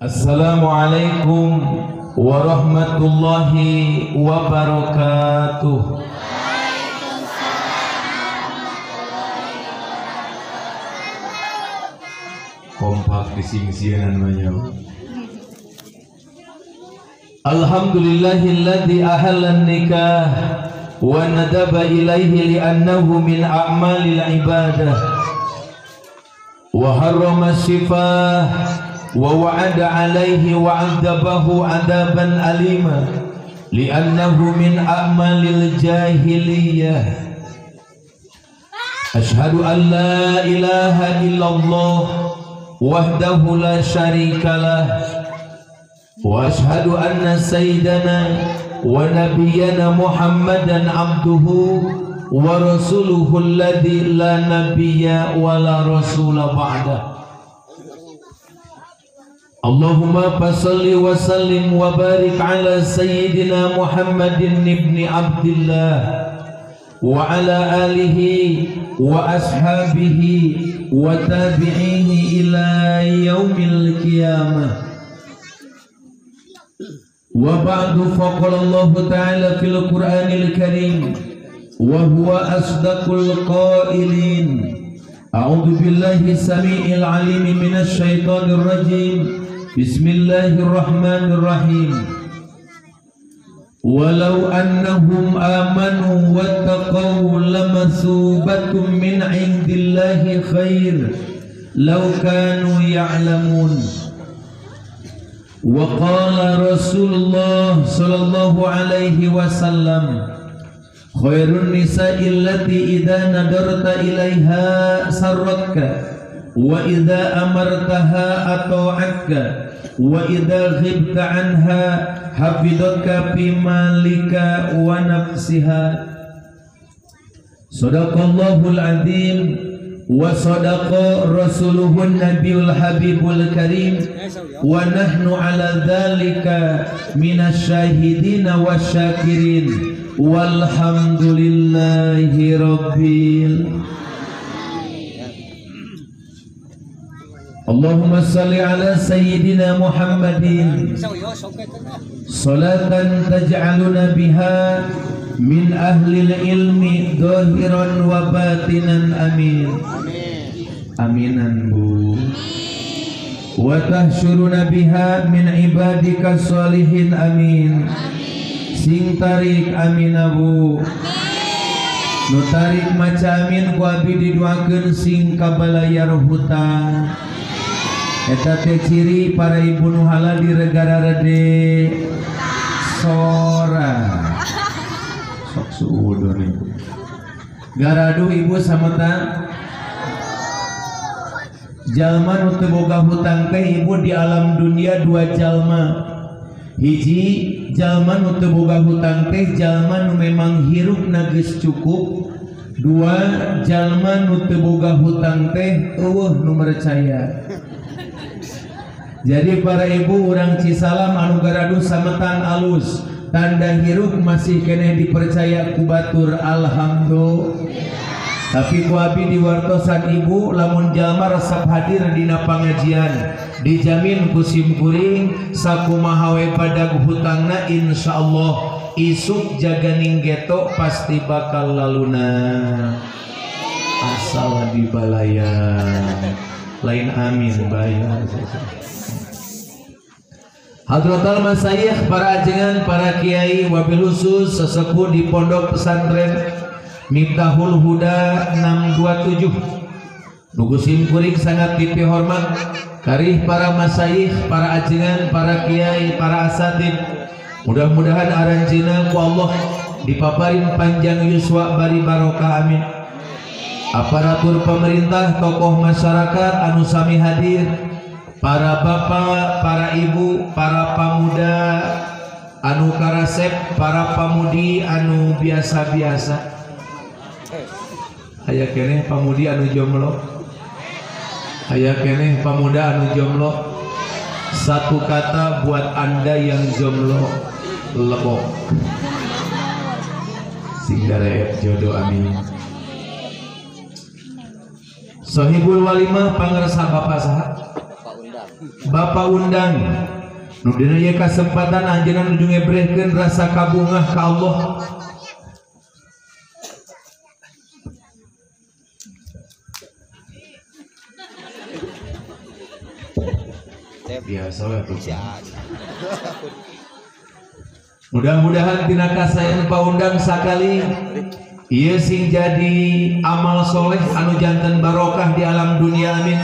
Assalamualaikum warahmatullahi wabarakatuh. Kompak disingsianan banyak. Alhamdulillahilladzi ahallan nikah wa nadaba ilaihi li'annahu min a'malil ibadah wa harrama sifah wa wa'ada alaihi wa 'adzabahu 'adzaban alima li'annahu min a'malil jahiliyah. Asyhadu an la ilaha illallah wahdahu la syarikalah wa asyhadu anna sayyidana wa nabiyyana Muhammadan abduhu wa rasuluhu alladzi la nabiyya wa la rasula ba'dah. Allahumma fassalli wa sallim wa barik ala sayyidina Muhammadin ibni Abdillah wa ala alihi wa ashabihi wa tabi'ihi ila yaumil qiyamah. Wa ba'du, faqala Allah ta'ala fil Qur'anil Karim wa huwa asdaqul qailin. A'udzu billahi samii'il 'aliim minasy syaithanir rajim. Bismillahirrahmanirrahim. Walau annahum amanu wattaqaw lamatsubatum min 'indillahi khair law kanu ya'lamun. Wa qala Rasulullah sallallahu alaihi wasallam, khairun nisa'i allati idza nadarta ilaiha sarratka wa idza amartaha ata'atka wa idza ghibta anha hafidatka fi malika wa nafsiha. Sadaqallahul azim wa sadaqa rasuluhun nabiyul habibul karim wa nahnu ala dzalika minasyahidina wasyakirin walhamdulillahi rabbil. Allahumma salli ala sayyidina Muhammadin salatan taj'aluna biha min ahlil ilmi zahiran wa batinan, amin. Aminan bu. Wa tahsyuruna biha min ibadika sholihin, amin. Sing tarik amin bu. Nu tarik maca amin ku abi diduakeun sing kabalayar hutang. Eta teh ciri para ibu nu halal di regara rede sora. Sok suudon ibu. Garadu ibu sametan jalma nu teu boga hutang teh ibu di alam dunia dua jalma. Hiji jalma nu teu boga hutang teh jalma nu memang hirupna geus cukup. Dua jalma nu teu boga hutang teh eueuh nu mercaya. Jadi para ibu urang Cisalam anu garadu sametan alus, tanda hirup masih keneh dipercaya ku batur, alhamdulillah. Tapi ku abi diwartosan ibu lamun jalma resep hadir dina pangajian dijamin ku simkuring sakumaha we badag hutangna insyaallah isuk jaganing geto pasti bakal laluna asal dibalaya lain amin bayar. Hadratal Masayikh, para ajengan, para kiai, wabil khusus sesepuh di pondok pesantren Miftahul Huda 627. Nugu simkuring sangat pipi hormat karih para masayikh, para ajengan, para kiai, para asatid. Mudah-mudahan aranjeuna ku Allah dipaparin panjang yuswa bari barokah, amin. Aparatur pemerintah, tokoh masyarakat anu sami hadir, para bapak, para ibu, para pemuda anu karasep, para pamudi anu biasa-biasa. Aya keneh pamudi anu jomblo, aya keneh pemuda anu jomblo. Satu kata buat anda yang jomblo, lebok. Sing dareep jodoh, amin. Sohibul walimah pangersa bapak saha? Bapak undang nu dina ieu kasempatan anjeunna nuju ngebrehkeun rasa kabungah ka Allah. Biasa we tuh. Mudah-mudahan tina kasayan paundang sakali ieu sing jadi amal soleh anu janten barokah di alam dunia, amin.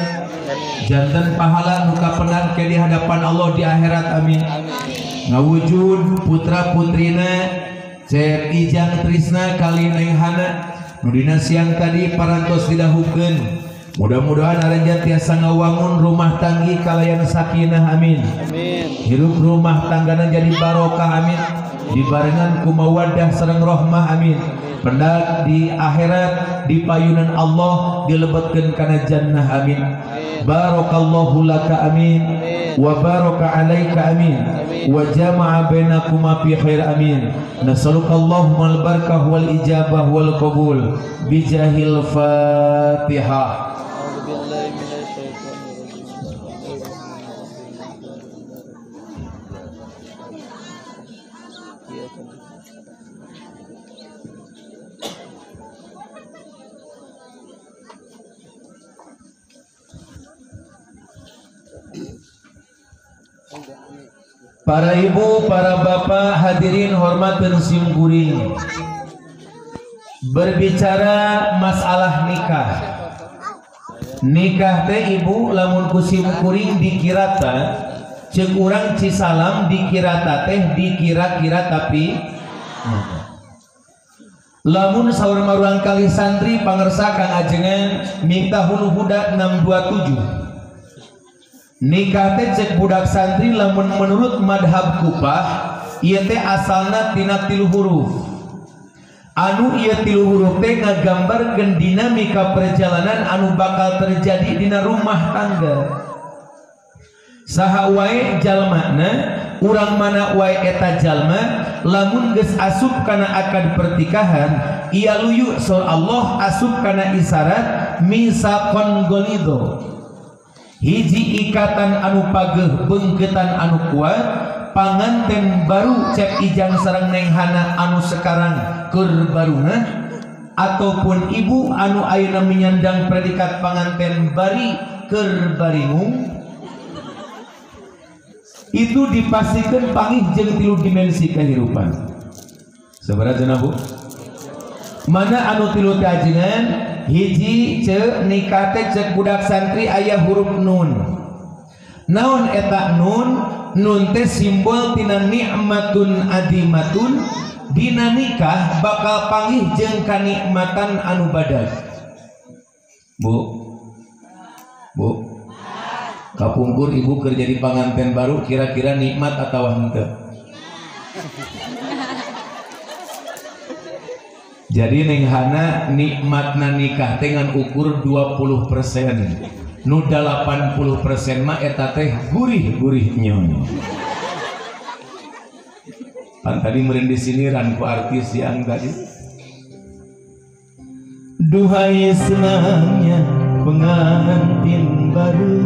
Janten pahala nu kapenang ke di hadapan Allah di akhirat, amin. Ngawujud putra putrina Cep Ijang Trisna kali Neng Hana nu dina siang tadi parantos didahukeun. Mudah-mudahan aranjeun tiasa ngawangun rumah tanggi kalayan sakinah, amin. Amin. Hirup rumah tanggana jadi barokah, amin. Dibarengan ku mawaddah sareng rahmah, amin. Pendak di akhirat di payunan Allah dilebetkeun kana jannah, amin. Barakallahu laka, amin. Wa baraka alaika, amin. Wa jama'a bainakuma fi khair, amin. Nasalukallahumma al-barakah wal ijabah wal qabul bijahil Fatihah. Para ibu, para bapak, hadirin hormat dan simkuring. Berbicara masalah nikah. Nikah teh ibu lamun ku simkuring dikirata, ceuk urang Cisalam dikirata teh dikira-kira tapi lamun saur maruang kali santri pangersa Kang Ajengan Miftahul Huda 627. Nikah teh cek budak santri lamun menurut madhab Kupah ieu teh asalna tina tilu huruf. Anu ieu tilu huruf teh ngagambarkeun dinamika perjalanan anu bakal terjadi dina rumah tangga. Saha wae jalmana, urang mana wae eta jalma, lamun geus asup kana akad pertikahan, ia luyu saur Allah asup kana isyarat misaqon golido. Hiji ikatan anu pageuh beungkeutan anu kuat, panganten baru Cep Ijang sareng Neng Hana anu sekarang keur barungah, ataupun ibu anu ayeuna menyandang predikat panganten bari keur baringung, itu dipastikan pangih jeung tilu dimensi kehidupan. Sabaraha cenah Bu? Mana anu tilu teh ajengan? Hiji cek nikah teh cek budak santri aya huruf nun. Naon eta nun? Nun teh simbol tina nikmatun adimatun. Dina nikah bakal panggih jeung kanikmatan anu badag. Bu, Bu, kapungkur ibu keur jadi panganten baru kira-kira nikmat atau henteu? Jadi Neng Hana nikmatna nikah teh ngan ukur 20%. Nu 80% mah eta teh gurih-gurih nyonya. Pan tadi meureun disiniran ku artis yang tadi. Duhai senangnya pengantin baru.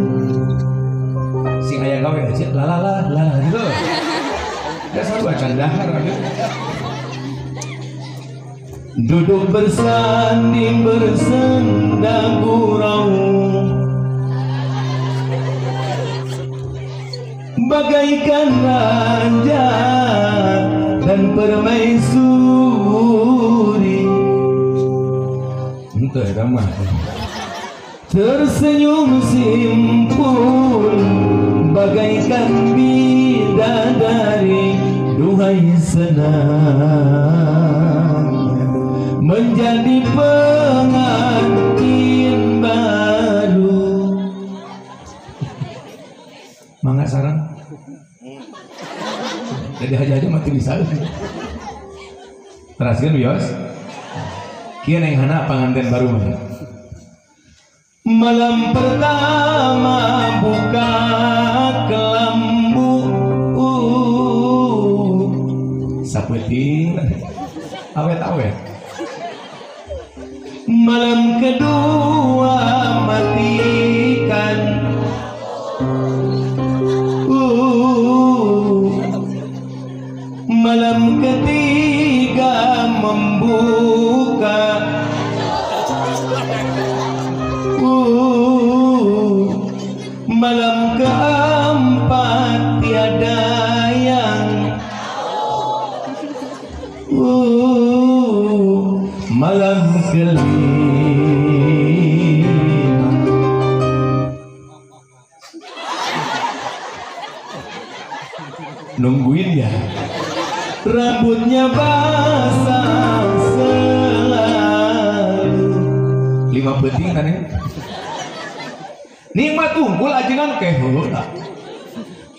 Sing aya gawe aja la la la la gitu. Dasar acan dahar gitu. Duduk bersanding bersenda gurau, bagaikan raja dan permaisuri. Entah ramah. Tersenyum simpul bagaikan bidadari. Duhai senang menjadi pengantin baru. Mangga sarang. Jadi aja-aja mati bisa. Teraskeun wios. Kieu Neng Hana panganten baru mah. Malam pertama buka kelambu, sapeting awet-awet. Malam kedua matikan buka. Malam keempat tiada yang malam kelima. Nungguin ya. Rambutnya basah selalu. 5 penting kan ya. Nikmat unggul ajengan keheula.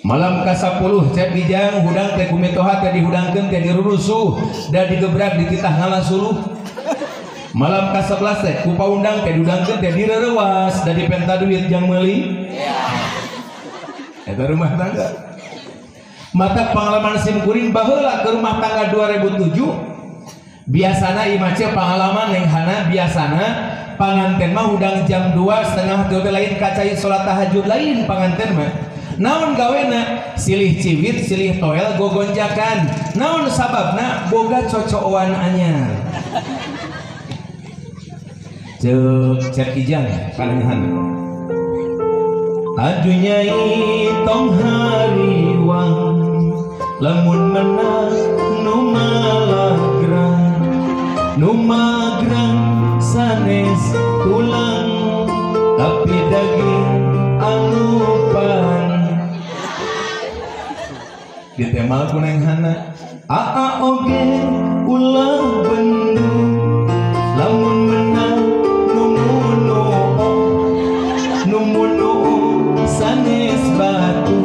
Malam ka-10 cep bijang hudang teh kumitoha teh dihudangkeun teh dirurusuh da digebrak dititah ngalasuluh. Malam ka-11 teh ku paundang teh dihudangkeun teh direurewas da dipenta duit jang meuli. Eta rumah tangga. Mata pengalaman sim kuring baheula ke rumah tangga 2007 biasana ieu mah pengalaman neng hana biasana panganten mah hudang jam 2:30 teh lain kacai salat tahajud lain panganten mah. Naon gawena silih ciwit silih toel gogonjakan. Naon sababna boga cocokan anyar. Ceuk cep ijang kalengan. Adu nyai tong hariwang lamun menang nu malagrang nu magrang sanes tulang tapi daging anupan. Ditemal ku neng hana aa oge ulah bendu lamun menang numunu numunu sanes batu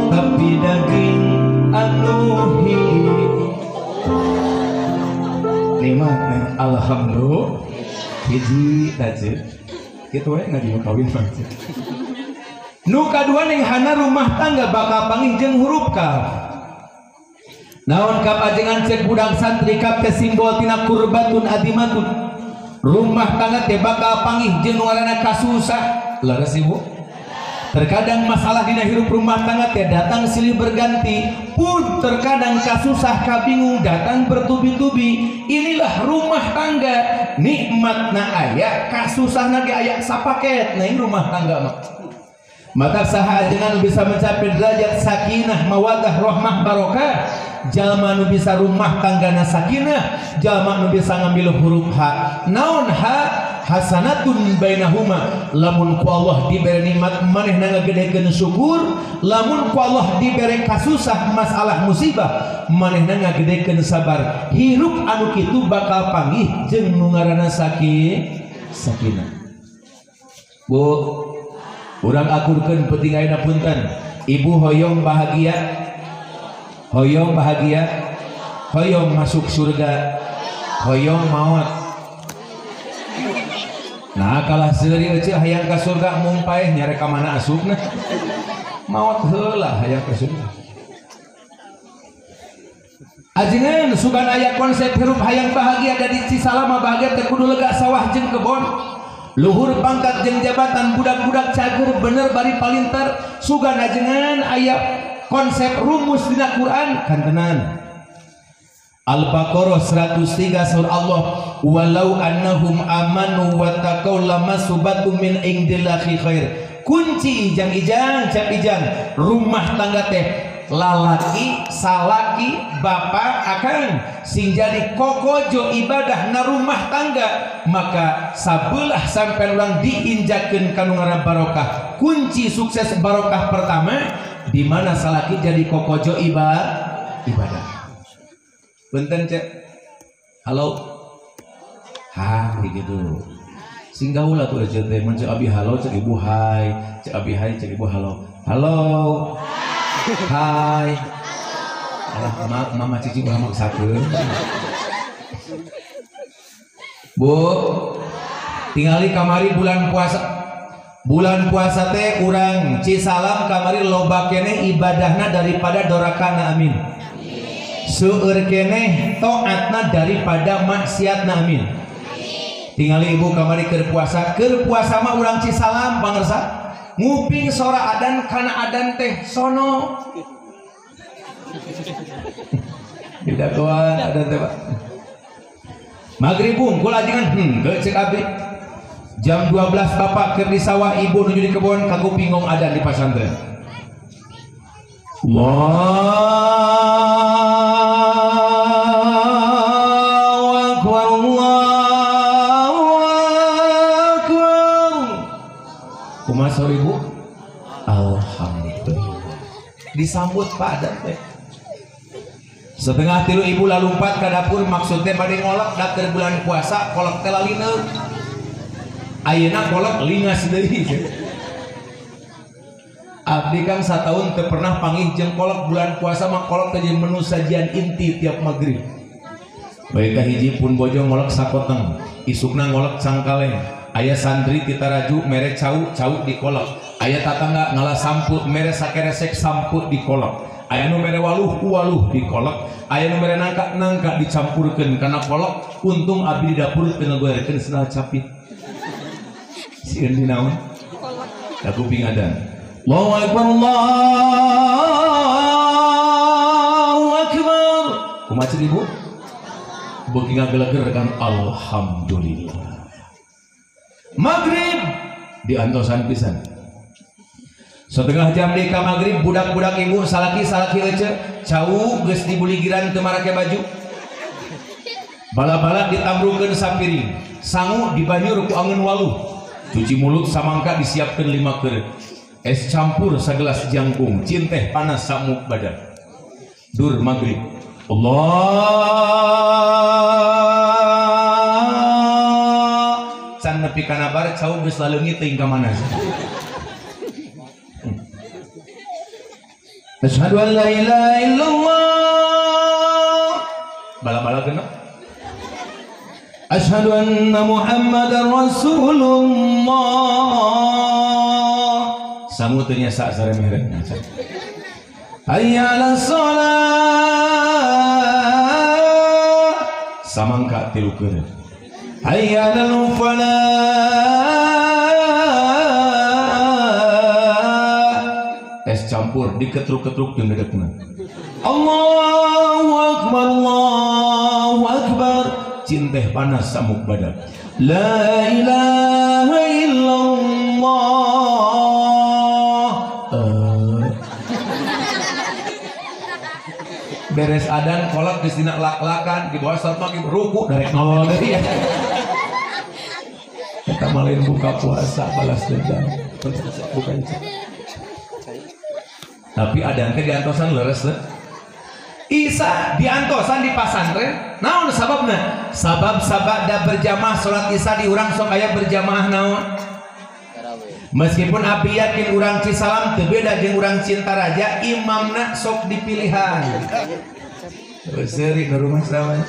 tapi daging anu hiu. Nikmat neng alhamdulillah hiji tajir kitu we ngaji kawin mah. Nu kadua ning hana rumah tangga bakal panggih jeung huruf kaf. Naon kaf ajengan cek budak santri kaf teh simbol tina kurbatun adimatun. Rumah tangga teh bakal panggih jeung ngaranna kasusah. Leres Ibu? Terkadang masalah dina hirup rumah tangga teh datang silih berganti, pun terkadang kasusah kabingung datang bertubi-tubi. Inilah rumah tangga, nikmatna aya, kasusahna ge aya sapaket. Nah, ini rumah tangga mah. Maka saha ajengan bisa mencapai derajat sakinah, mawaddah, rahmah, barokah. Jalma nu bisa rumah tanggana sakinah, jalma nu bisa ngambil huruf H. Naon H? Hasanatun bainahuma. Lamun ku Allah dibere nikmat manehna ngagedekeun syukur, lamun ku Allah dibere kasusah masalah musibah manehna ngagedekeun sabar. Hirup anu kitu bakal panggih jeung nu ngaranna sakinah. Bu, urang akurkeun penting ayeuna punten. Ibu hoyong bahagia, hoyong bahagia, hoyong masuk surga, hoyong maut. Nah kalah seuri euceu hayang ka surga mung paeh nyare ka mana asupna. Maot heula hayang ka surga. Ajengan sugan aya konsep hirup hayang bahagia dari Cisalama bahagia teh kudu lega sawah jeung kebon. Luhur pangkat jeung jabatan budak-budak cager bener bari palintar. Sugan ajengan aya konsep rumus dina Quran kantenan. Al-Baqarah 103 surah Allah, walau annahum amanu wattaqau lamasubatu min indillahi khair. Kunci ijang-ijang cap ijang rumah tangga teh lalaki salaki bapak akang sing jadi kokojo ibadah na rumah tangga, maka sabelah sampai urang diinjakeun kanu ngaran barokah. Kunci sukses barokah pertama di mana salaki jadi kokojo ibadah. Punten cek, halo, ha gitu. Sing gaul atuh aja teh, mun cek abi halo, cek ibu hai, cek abi hai, cek ibu halo, halo, hai. Alah, mama cici ulah maksakeun. Bu, tingali kamari bulan puasa. Bulan puasa teh urang Cisalam kamari loba keneh ibadahna daripada dorakana, amin. Seueur keneh taatna daripada maksiatna, amin. Tingali ibu kamari keur puasa mah urang Cisalam pangersa nguping sora adan kana adan teh sono. Didagoan adan teh Pak. Maghrib bungkul ajengan henteu cek abdi. Jam 12 bapak keur di sawah, ibu nuju di kebon, kakuping ngong adan di pasantren. Allahu akbar, Allahu akbar. Kumaha saur ibu? Alhamdulillah. Disambut Pak adan teh. 2:30 ibu lalumpat ka dapur, maksudnya bade ngolok da keur bulan puasa kolok teh lalineuk. Ayeuna kolok lingas deui. Abdi kan sataun teu pernah panggih jeung kolok bulan puasa mah kolok teh jadi menu sajian inti tiap maghrib. Bae kahiji pun bojo ngolok sakoteng, isukna ngolok cangkaleng. Aya santri ti Taraju mere cau, cau di kolok. Aya tatangga ngala sampu mere sakeresek sampu di kolok. Aya nu mere waluh, waluh di kolok. Aya nu mere nangka, nangka dicampurkeun kana kolok. Untung abdi di dapur teu ngagorekeun sendal capit. Sieun di naon? Da kuping adan. Allahu akbar, Allahu akbar. Kumaha ceuk ibu? Beuki ngageleger kan alhamdulillah. Maghrib diantosan pisan. Setengah jam di ka maghrib budak-budak ibu salaki-salaki ece cau geus dibuligiran teu marake baju. Bala-bala ditamrukeun sapiring, sangu dibanyur ku angeun waluh. Cuci mulut samangka disiapkeun 5 keureut. Es campur sagelas jangkung, cinteh panas samuk badan. Dur maghrib. Allah can nepi kana bar cau geus laleungit teuing ka mana. Asyhadu an la ilaha illallah. Bala-bala kena. Asyhadu anna Muhammadar Rasulullah. Sangu teu nyasa saremeh. Hayya 'alas shalah. Samangka tilu keureut. Hayya 'alal falah. Es campur diketruk-ketruk jeung dedekna. Allahu akbar, Allahu akbar. Cinteh panas samuk badan. La ilaha illallah. Beres adan kolak geus dina lak-lakan di bawah salat maghrib ruku darek nol deui ya. Eta mah lain buka puasa balas dendam. Bukan itu. Tapi adan teh diantosan leres teh. Isa diantosan di pasantren naon sababna? Sabab sabada berjamaah salat Isya di urang sok aya berjamaah naon? Meskipun abdi yakin urang Cisalam teu beda jeung urang Cintaraja, imamna sok dipilihan. Seuri nu rumah sama.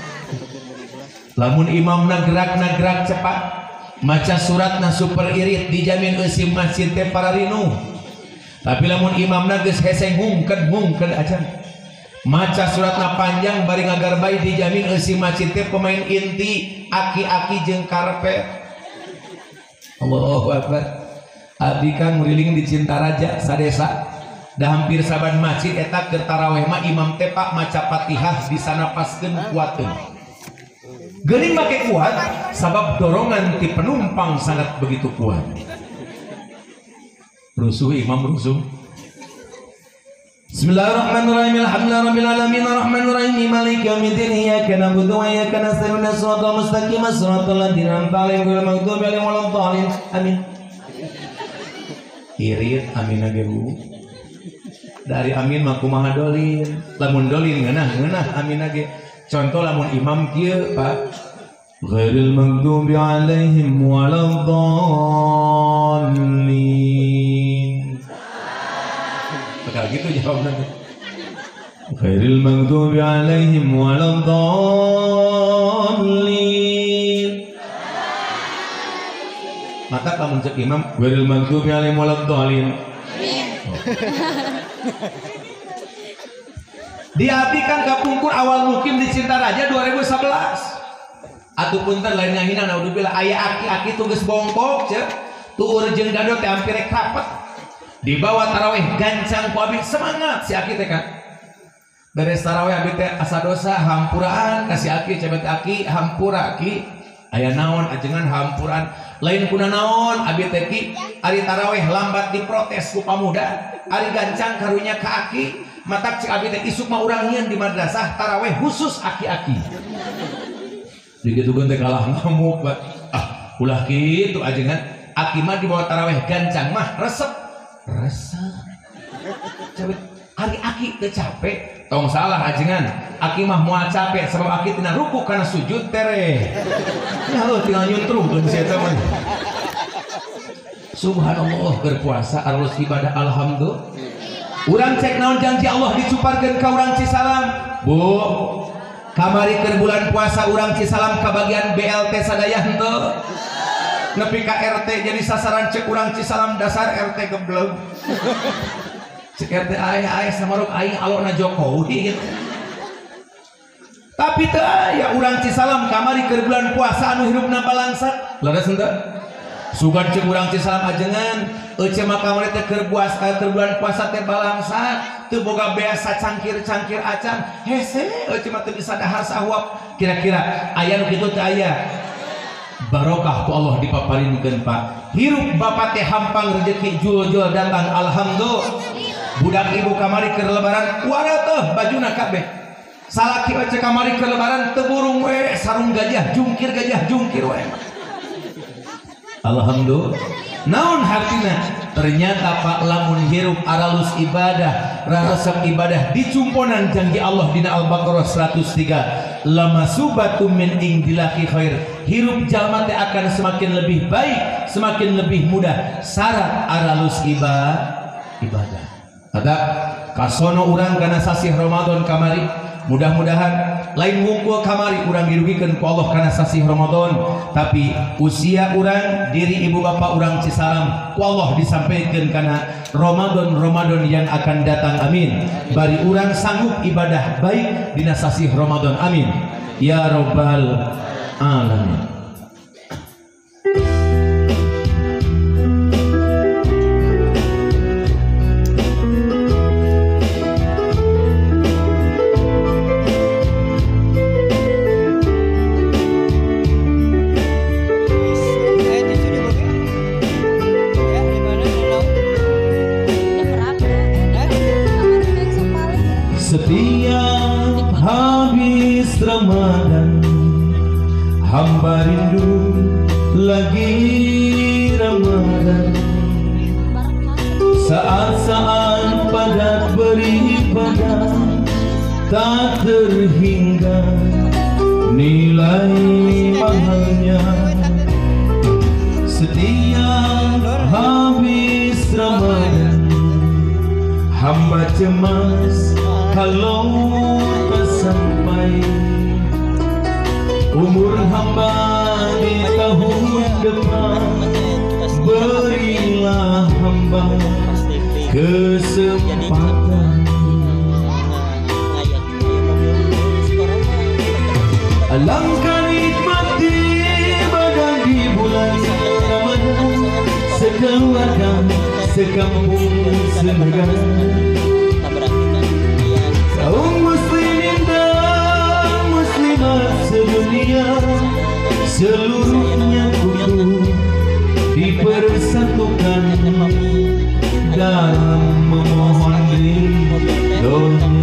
Lamun imamna gerakna gerak cepat, maca suratna super irit dijamin eusi masjid teh pararinuh. Tapi lamun imamna geus hese hungkeun-hungkeun aja. Maca suratna panjang bari ngagarbay dijamin eusi masjid teh pemain inti aki-aki jeung karpet. Allahu akbar. Abdi kan nguriling di Cintaraja sadesa da hampir saban masjid eta keur taraweh mah imam teh Pak maca Fatihah disanapaskeun kuateun. Geuning make kuat sabab dorongan ti penumpang sangat begitu kuat. Rusuh imam rusuh. Bismillahirrahmanirrahim. Alhamdulillahirabbil alamin arrahmanirrahim maliki yaumiddin iyyaka na'budu wa iyyaka nasta'in ihdinas siratal mustaqim siratal ladzina an'amta 'alaihim ghairil maghdubi 'alaihim waladdallin. Amin. Irit amin ge Bu. Dari amin mah kumaha dolin. Lamun dolin ngeunah ngeunah amin ge. Contoh lamun imam kieu Pak, ghairil maghdubi 'alaihim waladdallin. Bakal gitu jawabna. Ghairil maghdubi 'alaihim waladdallin. Maka lamun cek imam ghairil maghdubi 'alaihim waladdallin. Diapikan kapungkur awal mukim di Cintaraja 2011. Atuh punten lain ngahina naudzubillah aya aki-aki tuh geus bongkok cek tuur jeung dado teh hampir rek rapet. Dibawa taraweh gancang ku abi semangat si aki teh kan. Beres tarawih abi teh asa dosa hampuraan kasih aki cebet aki hampura aki aya naon ajengan hampuraan lain kuna naon abi teh ki ari tarawih lambat diprotes ku pamuda ari gancang karunya ka aki matak cik abi teh isuk mah urang nyieun di madrasah tarawih khusus aki-aki digitukeun teh kalah ngamuk ah ulah kitu ajengan aki mah dibawa tarawih gancang mah resep resep cebet ari aki teh capek tong salah ajengan aki mah moal capek sebab aki tina ruku kana sujud tereh ya heuh tinggal nyuntrungkeun si eta mah. Subhanallah keur puasa arus ibadah alhamdulillah. Urang cek naon janji Allah dicuparkeun ka urang Cisalam Bu kamari keur bulan puasa urang Cisalam kabagian BLT sadaya henteu nepi ka RT jadi sasaran cek urang Cisalam dasar RT gebleg cek RT aing samaruk aing alona Jokowi gitu. Tapi teu aya urang Cisalam kamari keur bulan puasa anu hirupna balangsat leres henteu sugan cek urang Cisalam ajengan ece mah kamari teh keur puasa keur bulan puasa teh balangsat teu boga beas cangkir-cangkir acan hese ece mah teu bisa dahar sahuap kira-kira aya nu kitu teu aya barokah ku Allah dipaparinkeun Pak hirup bapak teh hampang rezeki jul-jul datang alhamdulillah. Budak ibu kamari keur lebaran warateuh bajuna kabeh salaki ece kamari keur lebaran teu burung we sarung gajah jungkir we alhamdulillah. Naon hartina ternyata Pak lamun hirup aralus ibadah raresep ibadah dicumponan janji Allah dina Al-Baqarah 103 lama subatum min indilaki khair hirup jalma teh akan semakin lebih baik semakin lebih mudah syarat aralus ibadah. Ada kasono urang kana sasih Ramadan kamari mudah-mudahan lain wungkul kamari urang dirugikeun ku Allah kana sasih Ramadan tapi usia urang diri ibu bapak urang Cisalam ku Allah disampaikan kana Ramadan-Ramadan yang akan datang amin bari urang sanggup ibadah baik dina sasih Ramadan amin ya rabbal alamin. Setiap habis Ramadan hamba rindu lagi Ramadan saat-saat padat beribadah tak terhingga nilai mahalnya. Setiap habis Ramadan hamba cemas kalau tak sampai umur hamba di tahun depan berilah hamba kesempatan. Alangkah nikmat ibadah di bulan Ramadan sekeluarga sekampung senegara kaum muslimin dan muslimat sedunia seluruhnya kudu dipersatukan dalam memohon ridhonya.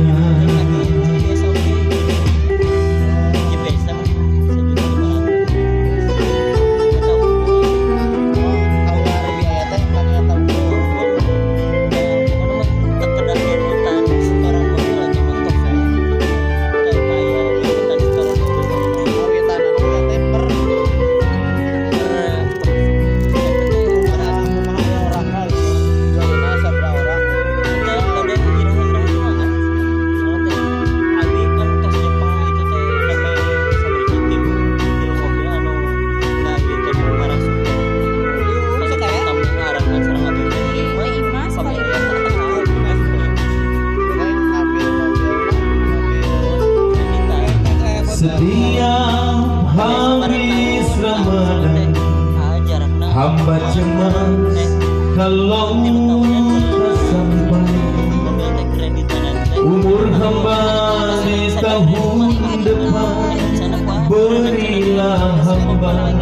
Setiap habis Ramadan hamba cemas kalau tak sampai Umur hamba di tahun depan, berilah hamba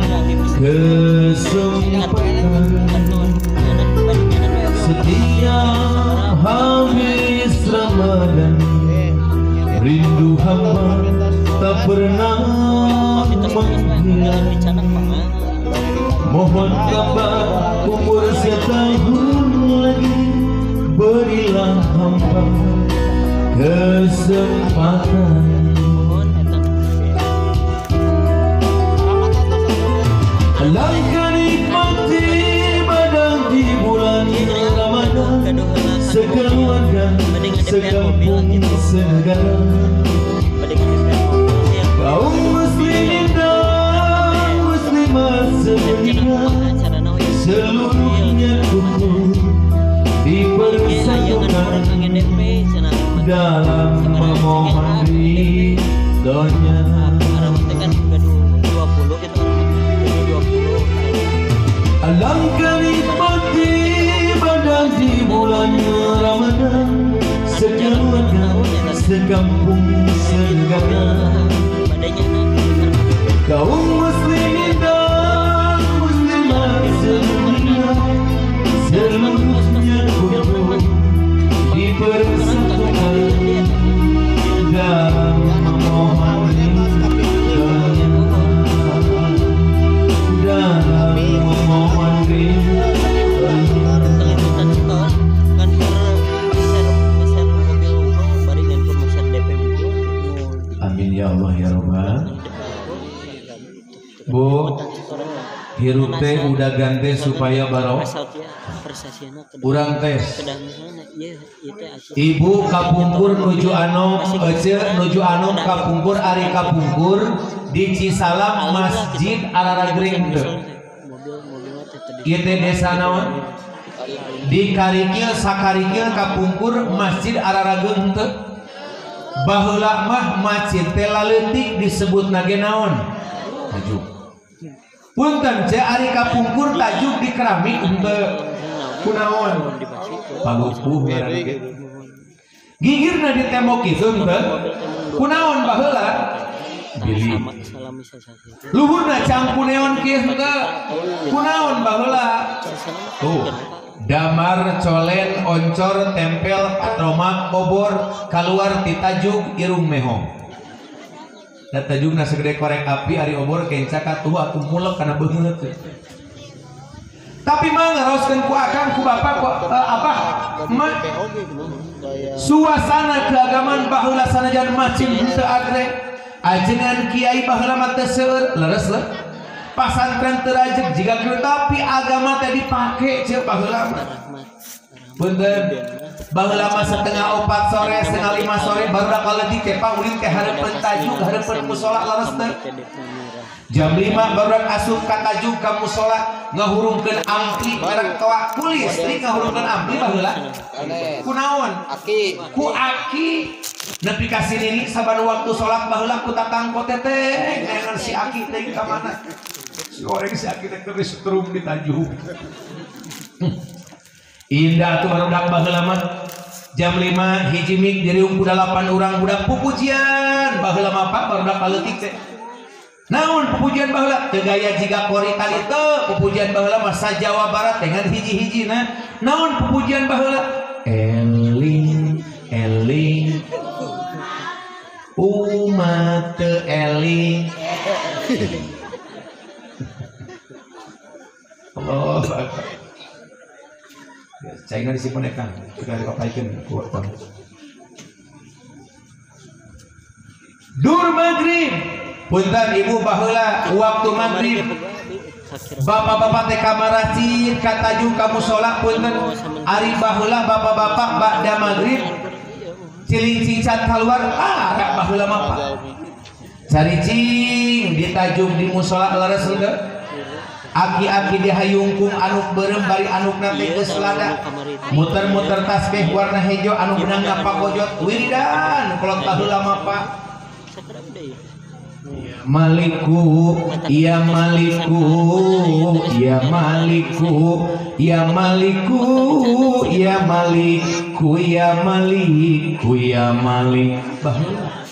kesempatan. Setiap habis Ramadan, rindu hamba tak pernah menghilang. Mohon tambah umur setahun lagi, berilah hamba kesempatan. Alangkah nikmat ibadah di bulan Ramadan, sekeluarga, sekampung, senegara. Kaum muslimin dan muslimat sedunia, seluruhnya kukuh dipersatukan dalam memohon ridhonya. Alangkah nikmat ibadah di bulan Ramadan, sekeluarga, sekampung, senegara. Kaum muslimin dan muslimat sedunia, seluruhnya kukuh dipersatukan dalam memohon ridhonya, dalam memohon ridhonya. Amin ya Allah ya Rabbal. Bu, hirup teh udah ganti supaya barok. Urang tes. Ibu kapungkur nuju anom, ece nuju anom kapungkur ari kapungkur di Cisalam Masjid Araragring teu. Ieu teh desa naon? Di Karikil sakarikil kapungkur Masjid Ararageung teu. Baheula mah masjid teh laleutik disebutna ge naon? Tajuk. Punten ce ari kapungkur tajuk di keramik henteu. Kunaon? Palupuh ngaranna ge. Gigirna di tembok kitu henteu. Kunaon baheula? Bilih. Luhurna cangkuneon kieu henteu. Kunaon baheula? Tuh. Damar, colen, oncor, tempel, patromak, obor, kaluar ti tajuk irung mehong. Da tajugna segede korek api ari obor kenca katuh atuh mulek kana beungeut. Tapi mah ngaraoskeun ku akang ku bapak ku abah emak. Suasana keagamaan baheula sanajan masjid henteu agreng. Ajengan kiai baheula mah teu seueur, leres leuh. Pasantren teu rajeg jiga kieu tapi agama teh dipake ceuk baheula mah. Punten. Baheula mah 3:30 sore, 4:30 sore baru da kaleutik teh Pak ulin teh hareupeun tajuk, hareupeun musola leres teh. Jam 5 baru asup ka tajuk ka musola ngahurungkeun ampli merek toa ku listrik ngahurungkeun ampli baheula. Kunaon? Aki. Ku aki nepi ka sini saban waktu salat baheula ku tatangko teteh neangan si aki teh ka mana. Si goreng si aki teh keur disetrum di tajuk. Indah tuh barudak baheula mah. Jam 5 hiji mik diriung ku 8 urang budak pupujian baheula mah Pak barudak kaleutik teh. Naon pupujian baheula? Teu gaya jiga kori tadi teu pupujian baheula mah sa Jawa Barat dengan hiji-hijina. Naon pupujian baheula? Eling eling umat teu eling. Allah Akbar. Caina disimpan ya Kang, kita dipapaikeun ku waktu. Dur maghrib. Punten ibu baheula waktu maghrib. Bapak-bapak teh kamaracin ka tajuk ka mushola punten. Ari baheula bapak-bapak ba'da maghrib ciling cincat keluar ah rak baheula mah Pak. Caricing di tajuk di mushola leres henteu. Aki-aki dihayungkung anuk beureum bari anukna teh geus lada. Muter-muter tasbih warna hejo anu benang ngapakojot wiridan kolot baheula mah Pak. Maliku ya Maliku ya Maliku ya Maliku ya Maliku. kuya malik kuya malik baheula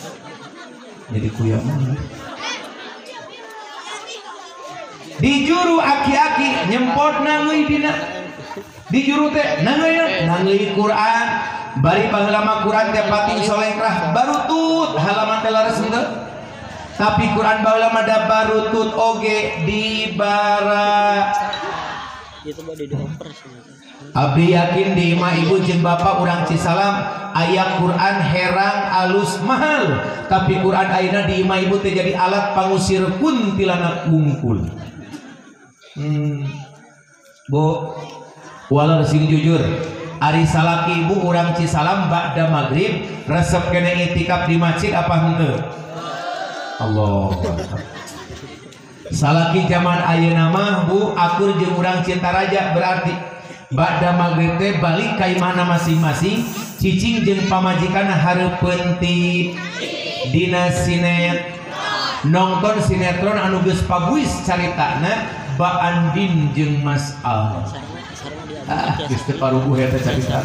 jadi kuya malik di juru aki-aki nyempot nangeuy dina di juru teh nangeuy nangeuy Quran bari baheula mah Quran teh pating solengkrah barutut halaman teh leres henteu tapi Quran baheula mah da barutut oge di bara. Abdi yakin di imah ibu jeung bapak urang Cisalam aya Quran herang alus mahal tapi Quran ayeuna di imah ibu teh jadi alat pangusir kuntilanak wungkul. Bu, walau sing jujur ari salaki ibu urang Cisalam ba'da maghrib resep kene itikaf di masjid apa henteu? Allahu Akbar. Salaki zaman ayeuna mah bu akur jeung urang Cintaraja berarti ba'da maghrib teh balik ka imahna masing-masing cicing jeung pamajikanna hareupeun ti dina sinet nonton sinetron anu geus paguis caritana Ba Andin jeung Mas Al. Ah, geus teu paruguh eta carita.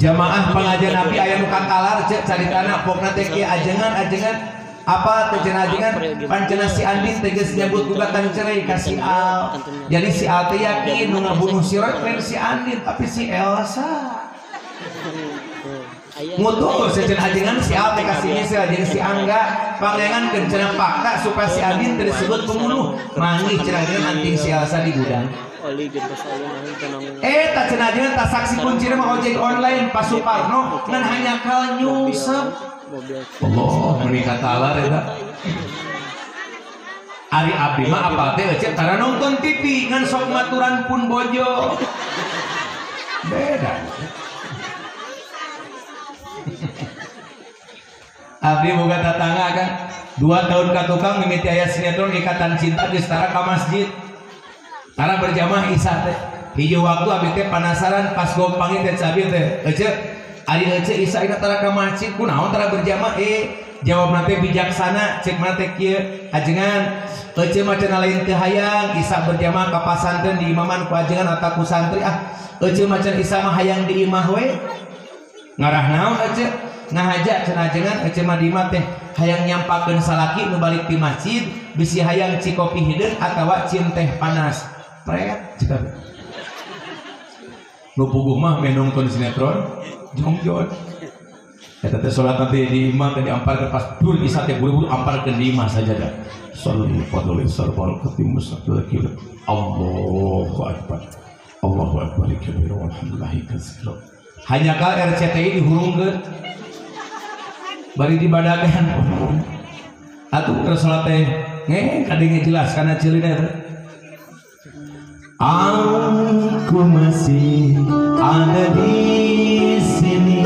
Jamaah pengajian Nabi aya nu katalar ceuk caritana pokna teh kieu ajengan-ajengan apa teh cenah ajengan pancenah si Andin teh geus nyebut gugatan cerai ka si Al. Jadi si Al teh yakin nu ngabunuh si Roy lain si Andin tapi si Elsa. Mutu sejen ajengan si Al teh kasih misal jeung si Angga pangeangan cenah fakta supaya si Andin teu disebut pembunuh manggih cenah ajengan anting si Elsa di gudang. Tak cenah ajengan tak saksi kuncina mah ojek online Pak Suparno ngan hanya kal nyungsep. Allah meuni katalar eta. Ari abdi mah apal teh ecep tara nonton TV ngan sok maturan pun bojo. Beda. Abdi boga tatangga kan 2 tahun ka tukang mimiti aya sinetron Ikatan Cinta geus tara ka masjid tara berjamaah isya teh hiji waktu abdi teh panasaran pas gompangi teh cabi teh ece ari ece isya ina tara ka masjid kunaon tara berjamaah jawabna teh bijaksana cek mana teh kieu ajengan ece mah cenah lain teu hayang isya berjamaah ka pasantren di imaman ku ajengan atawa ku santri ah ece mah cenah isya mah hayang di imah we ngarah naon ece ngahaja cenah ajengan ece mah di imah teh hayang nyampakeun salaki nu balik ti masjid bisi hayang cikopi hideung atawa cin teh panas pret cekap nu puguh mah menongton sinetron jongjon eta teh salat nanti di imah teh diamparkeun pas dur isa teh buru-buru amparkeun di imah sajadah sallu fadli sarbal qatim mustaqbil kiblat Allahu akbar Allahu akbar kabir walhamdulillahi katsira hanya kal RCTI dihurungkeun bari dibadakan atuh keur salat teh ngeng kadenge jelas kana ceulina eta. Aku masih ada di sini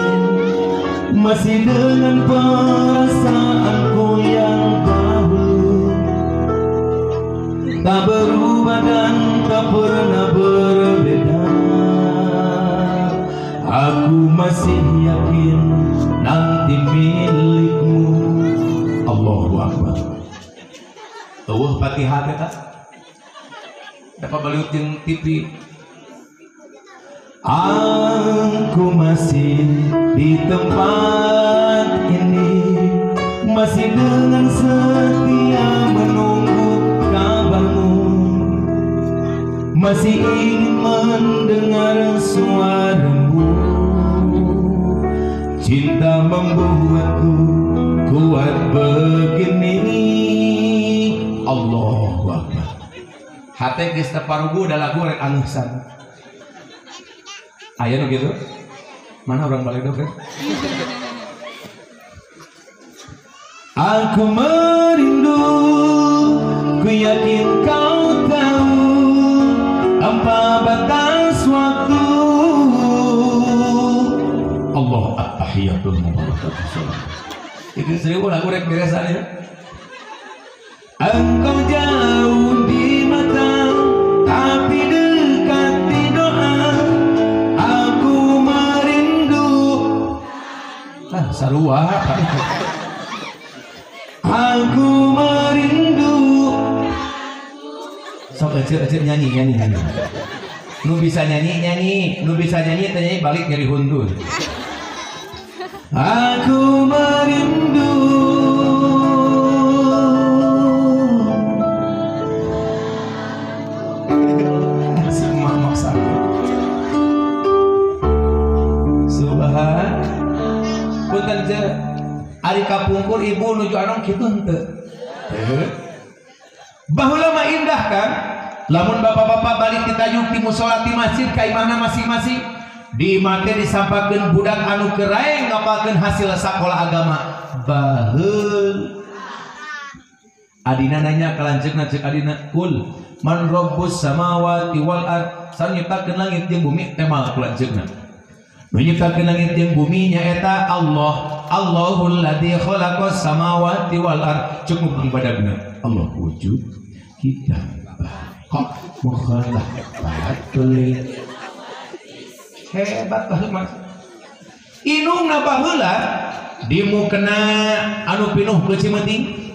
masih dengan perasaanku yang dahulu tak berubah dan tak pernah berbeda. Aku masih yakin nanti milikmu. Allahu Akbar. Eueuh Fatihah teh tah. Dapat baliut jeung TV. Aku masih di tempat ini masih dengan setia menunggu kabarmu masih ingin mendengar suaramu. Cinta membuatku kuat begini. Allahu Akbar. Hate geus teu paruguh da lagu rek angeusan. Aya nu kitu? Mana orang baledog teh? Aku merindu, ku yakin kau tahu tanpa batas waktu. Allah at-tahiyatul mubarakatuh. Itu serius lagu rek beresan ya. Engkau jauh di mata tapi dekat di doa. Aku merindu. Ah, sarua. Aku merindu. Sok ecek-ecek nyanyi. Nu bisa nyanyi nyanyi, nu bisa nyanyi teh nyanyi balik nyeri huntu. Aku merindu si emak maksa. Subhan. Punten ce, ari kapungkur ibu nuju anong kitu henteu. Baheula mah indah kan? Lamun bapak-bapak balik ditayung ti musala ti masjid ka imahna masing-masing, di imah teh disampakeun budak anu keraeng ngapalkeun hasil sakola agama. Baheul. Adina nanya ka lanceukna, ceuk adina, "Kul man rabbus samawati wal ard?" Saha nyiptakeun langit jeung bumi teh mal ku lanceukna. Nu nyiptakeun langit jeung bumi nyaeta Allah. Allahul ladzi khalaqas samawati wal ard. Cuk nu badagna. Allah wujud kita kok mukhalah batul. Hebat baheula mas. Inungna baheula di mukena anu pinuh ku cimeuting.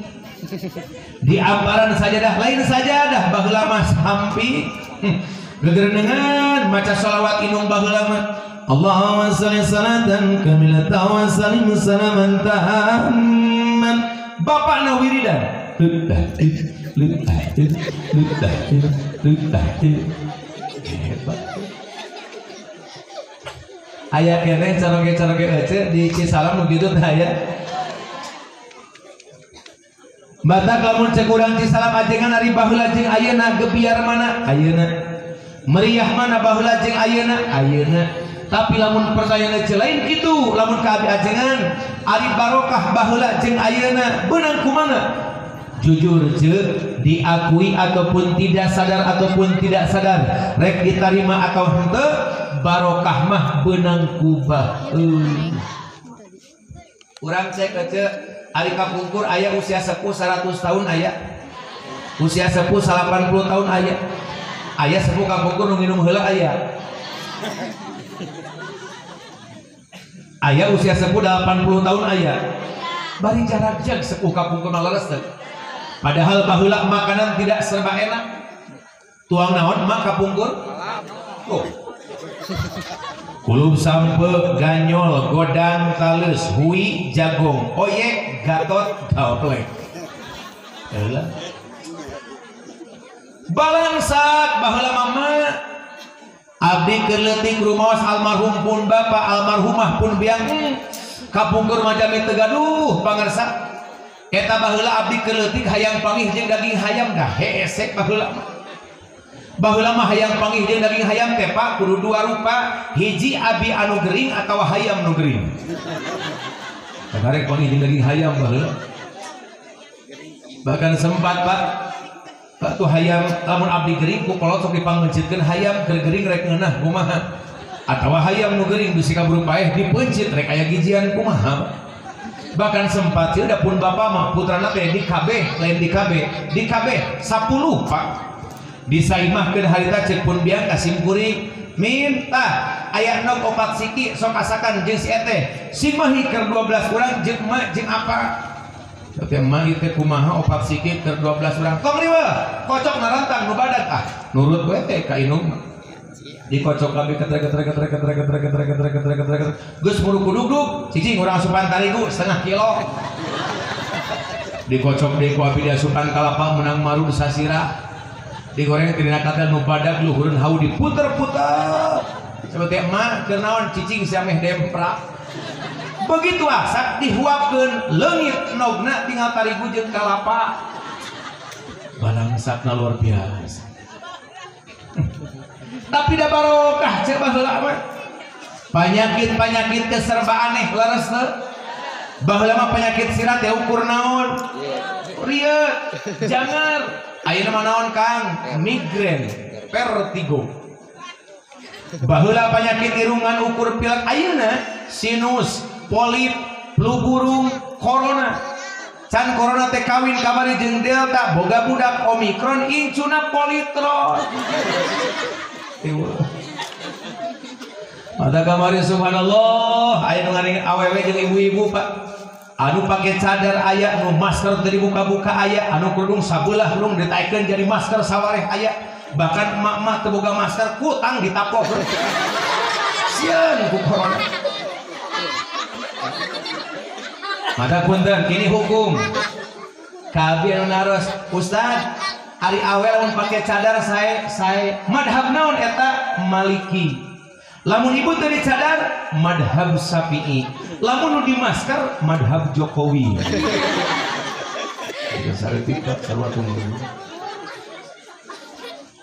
Di amparan sajadah lain sajadah baheula mas hampi. Gegerenengan maca sholawat inung baheula mah. Allahumma shalli salatan kamilatan wa sallim salaman tamman. Bapakna wiridan. Hebat. Aya keneh caroge-caroge ece di Cisalam nu kitu teh aya. Batak lamun cek urang Cisalam ajengan ari baheula jeung ayeuna gebiar mana? Ayeuna. Meriah mana baheula jeung ayeuna? Ayeuna. Tapi lamun pertanyaan ece lain kitu, lamun ka abi ajengan ari barokah baheula jeung ayeuna beunang kumaha? Jujur ce, diakui ataupun tidak sadar ataupun tidak sadar, rek diterima atau henteu, barokah mah beunang ku baheula. Urang cek ece, ari kapungkur aya usia sepuh 100 tahun aya. Usia sepuh 80 tahun aya. Aya sepuh kapungkur nu nginum heula aya. Aya usia sepuh 80 tahun aya. Bari jarak jag sepuh kapungkur mah leres teu. Padahal baheula makanan tidak serba enak. Tuang naon mak kapungkur? Oh. Kulub sampe, ganyol, godang, taleus, hui, jagong, oyek, gatot, gaoplek. Heula. Balangsak baheula mama. Abdi keur leutik rumaos almarhum pun bapa, almarhumah pun biang. Kapungkur mah jami teu gaduh pangarsa. Eta baheula abdi keur leutik hayang pangih jeung daging hayam dah hesek baheula mah. Baheula mah hayang pangih jeung daging hayam teh Pak kudu dua rupa, hiji abi anu gering atawa hayam nu gering. Karek pangih jeung daging hayam baheula. Bahkan sempat Pak, Pak tuh hayam lamun abdi gering ku kolot sok dipangeuncitkeun hayam keur gering rek ngeunah kumaha. Atawa hayam nu gering bisi kaburu paeh dipeuncit rek aya gijian kumaha. Bahkan sempat sih udah pun bapak mah putrana teh di KB lain di KB di KB 10 Pak disaimahkeun harita ceuk pun biang ka simkuring minta aya nog opat siki sok asakan jeung si eteh sing mah keur 12 urang jeung emak jeung apa teh emak ieu teh kumaha opat siki keur 12 urang tong riweuh kocok narantang nu badag ah nurut we teh ka indung dikocok kabeh ketrek ketrek ketrek ketrek ketrek ketrek ketrek ketrek ketrek geus muru kudugdug cicing urang asupan tarigu setengah kilo dikocok deui ku abi diasupan kalapa menang marud sasira digoreng tina katel nu badag luhureun hau diputer-puter seperti emak keur naon cicing sia meh demprak begitu asak dihuapkeun leungit nogna tinggal tarigu jeung kalapa balangsakna luar biasa. Tapi da barokah cek baheula mah. Penyakit-penyakit teh serba aneh leres teu. Baheula mah penyakit sirah teh ukur naon? Rieut, jangar. Ayeuna mah naon Kang? Migrain, vertigo. Baheula penyakit irungan ukur pilek ayeuna sinus, polip, flu burung, corona. Can corona teh kawin kamari jeung delta, boga budak omikron incuna politron. Mata kamari subhanallah, aya nu ngaring awewe jeung ibu-ibu Pak. Anu pake cadar aya, nu masker teu dibuka-buka aya, anu kerudung sabelah kerudung ditaekeun jadi masker sawareh aya. Bahkan emak-emak teu boga masker kutang ditapok. Sieun ku corona. Maka punten, ini hukum. Kabi anu naros, Ustaz, ari awe lamun pake cadar sae madhab naon eta Maliki. Lamun ibu teu dicadar madhab Syafi'i. Lamun nu di masker madhab Jokowi.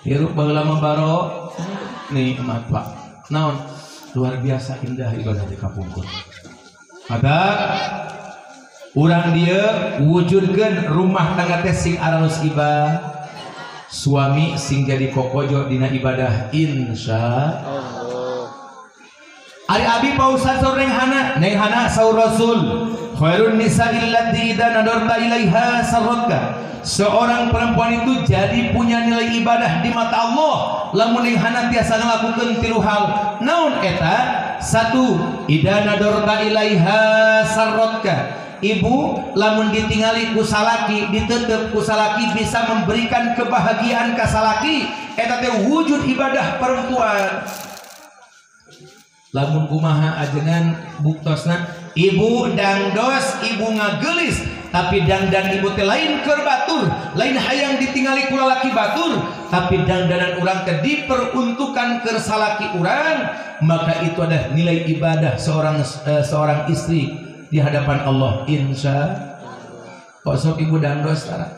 Hirup baheula mah baro nikmat Pak. Naon luar biasa indah ibadah di kapungkur. Maka urang dieu wujudkeun rumah tangga teh sing aralus ibah, suami sing jadi kokojo dina ibadah insya Allah. Ari abi Pak Ustaz saur Neng Hana, Neng Hana saur Rasul, khairun nisa illati idza nadarta ilaiha sarratka. Seorang perempuan itu jadi punya nilai ibadah di mata Allah lamun Neng Hana tiasa ngalakukeun tilu hal. Naon eta? Satu, idza nadarta ilaiha sarratka. Ibu lamun ditingali ku salaki, ditetep ku salaki bisa memberikan kebahagiaan ka salaki, eta teh wujud ibadah perempuan. Lamun kumaha ajengan buktosna ibu dangdos ibu ngagelis tapi dangdan ibu teh lain keur batur, lain hayang ditingali ku lalaki batur, tapi dangdanan urang teh diperuntukkan keur salaki urang, maka itu adalah nilai ibadah seorang istri di hadapan Allah insya. Kok sok ibu dangdos tara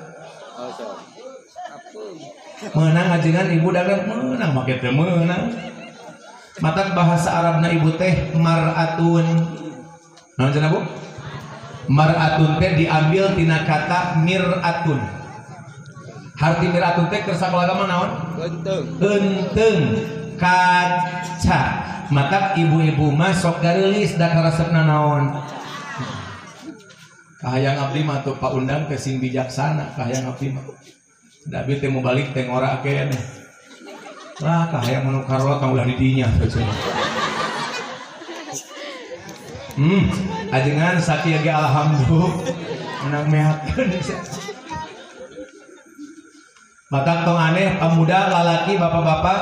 menang ajengan ibu dangdan menang make teh menang. Matak bahasa Arabna ibu teh mar'atun. Naon cenah Bu? Mar'atun teh diambil tina kata mir'atun. Harti mir'atun teh keur sakola agama naon? Genteng. Genteng kaca. Matak ibu-ibu mah sok gareulis da karesepna naon? Kahayang abdi mah tuh Pak Undang teh sing bijaksana kahayang abdi mah. Da abdi teh mau balik teh ngora keneh. Lah kahayang manu karola kang ulah di dinya cenah. Ajengan sakieu ge alhamdulillah menang mehatkeun. Matak tong aneh pemuda lalaki bapak-bapak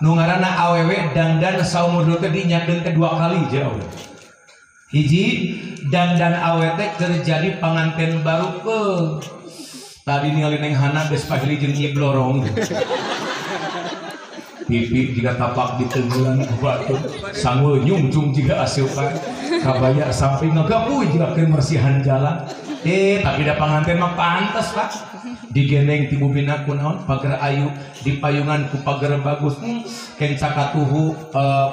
nu ngaranna awewe dangdan saumur teh dinyakeun teh dua kali jauh. Hiji dangdan awe teh keur jadi panganten baru ke. Tadi ningali Neng Hana geus pahili jeung Nyi Blorong. Pipi jika tapak di tenggelan batu sanggul nyungcung jika asupan kabaya sampai ngagapuy jika kemersihan jalan. Tapi da panganten mah pantes Pak, digendeng ti bumina ku naon pager ayu, dipayungan ku pager bagus, kenca katuhu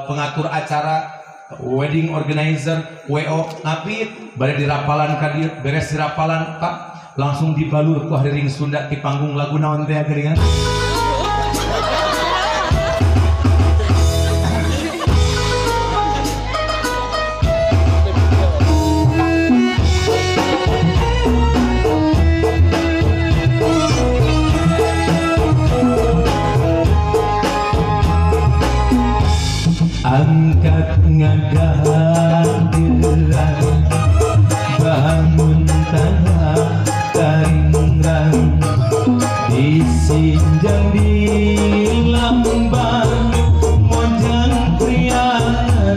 pengatur acara wedding organizer WO ngapit bade dirapalan ka dieu, beres dirapalan Pak langsung dibalur ku hariring Sunda ti panggung lagu naon teh geuningan. Angkat ngadadean bangun tanah karingrang disinjang di lambang mojang prian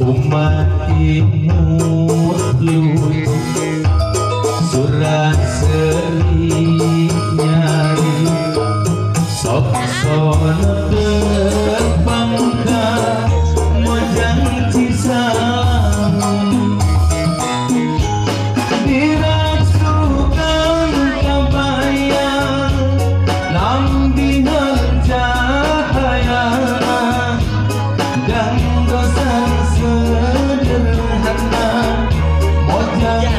umat imut lucu surat seri nyari sok sono terbangka mojang Cisalam dirasukan kabayang lambihan cahaya dan dosan sederhana mojang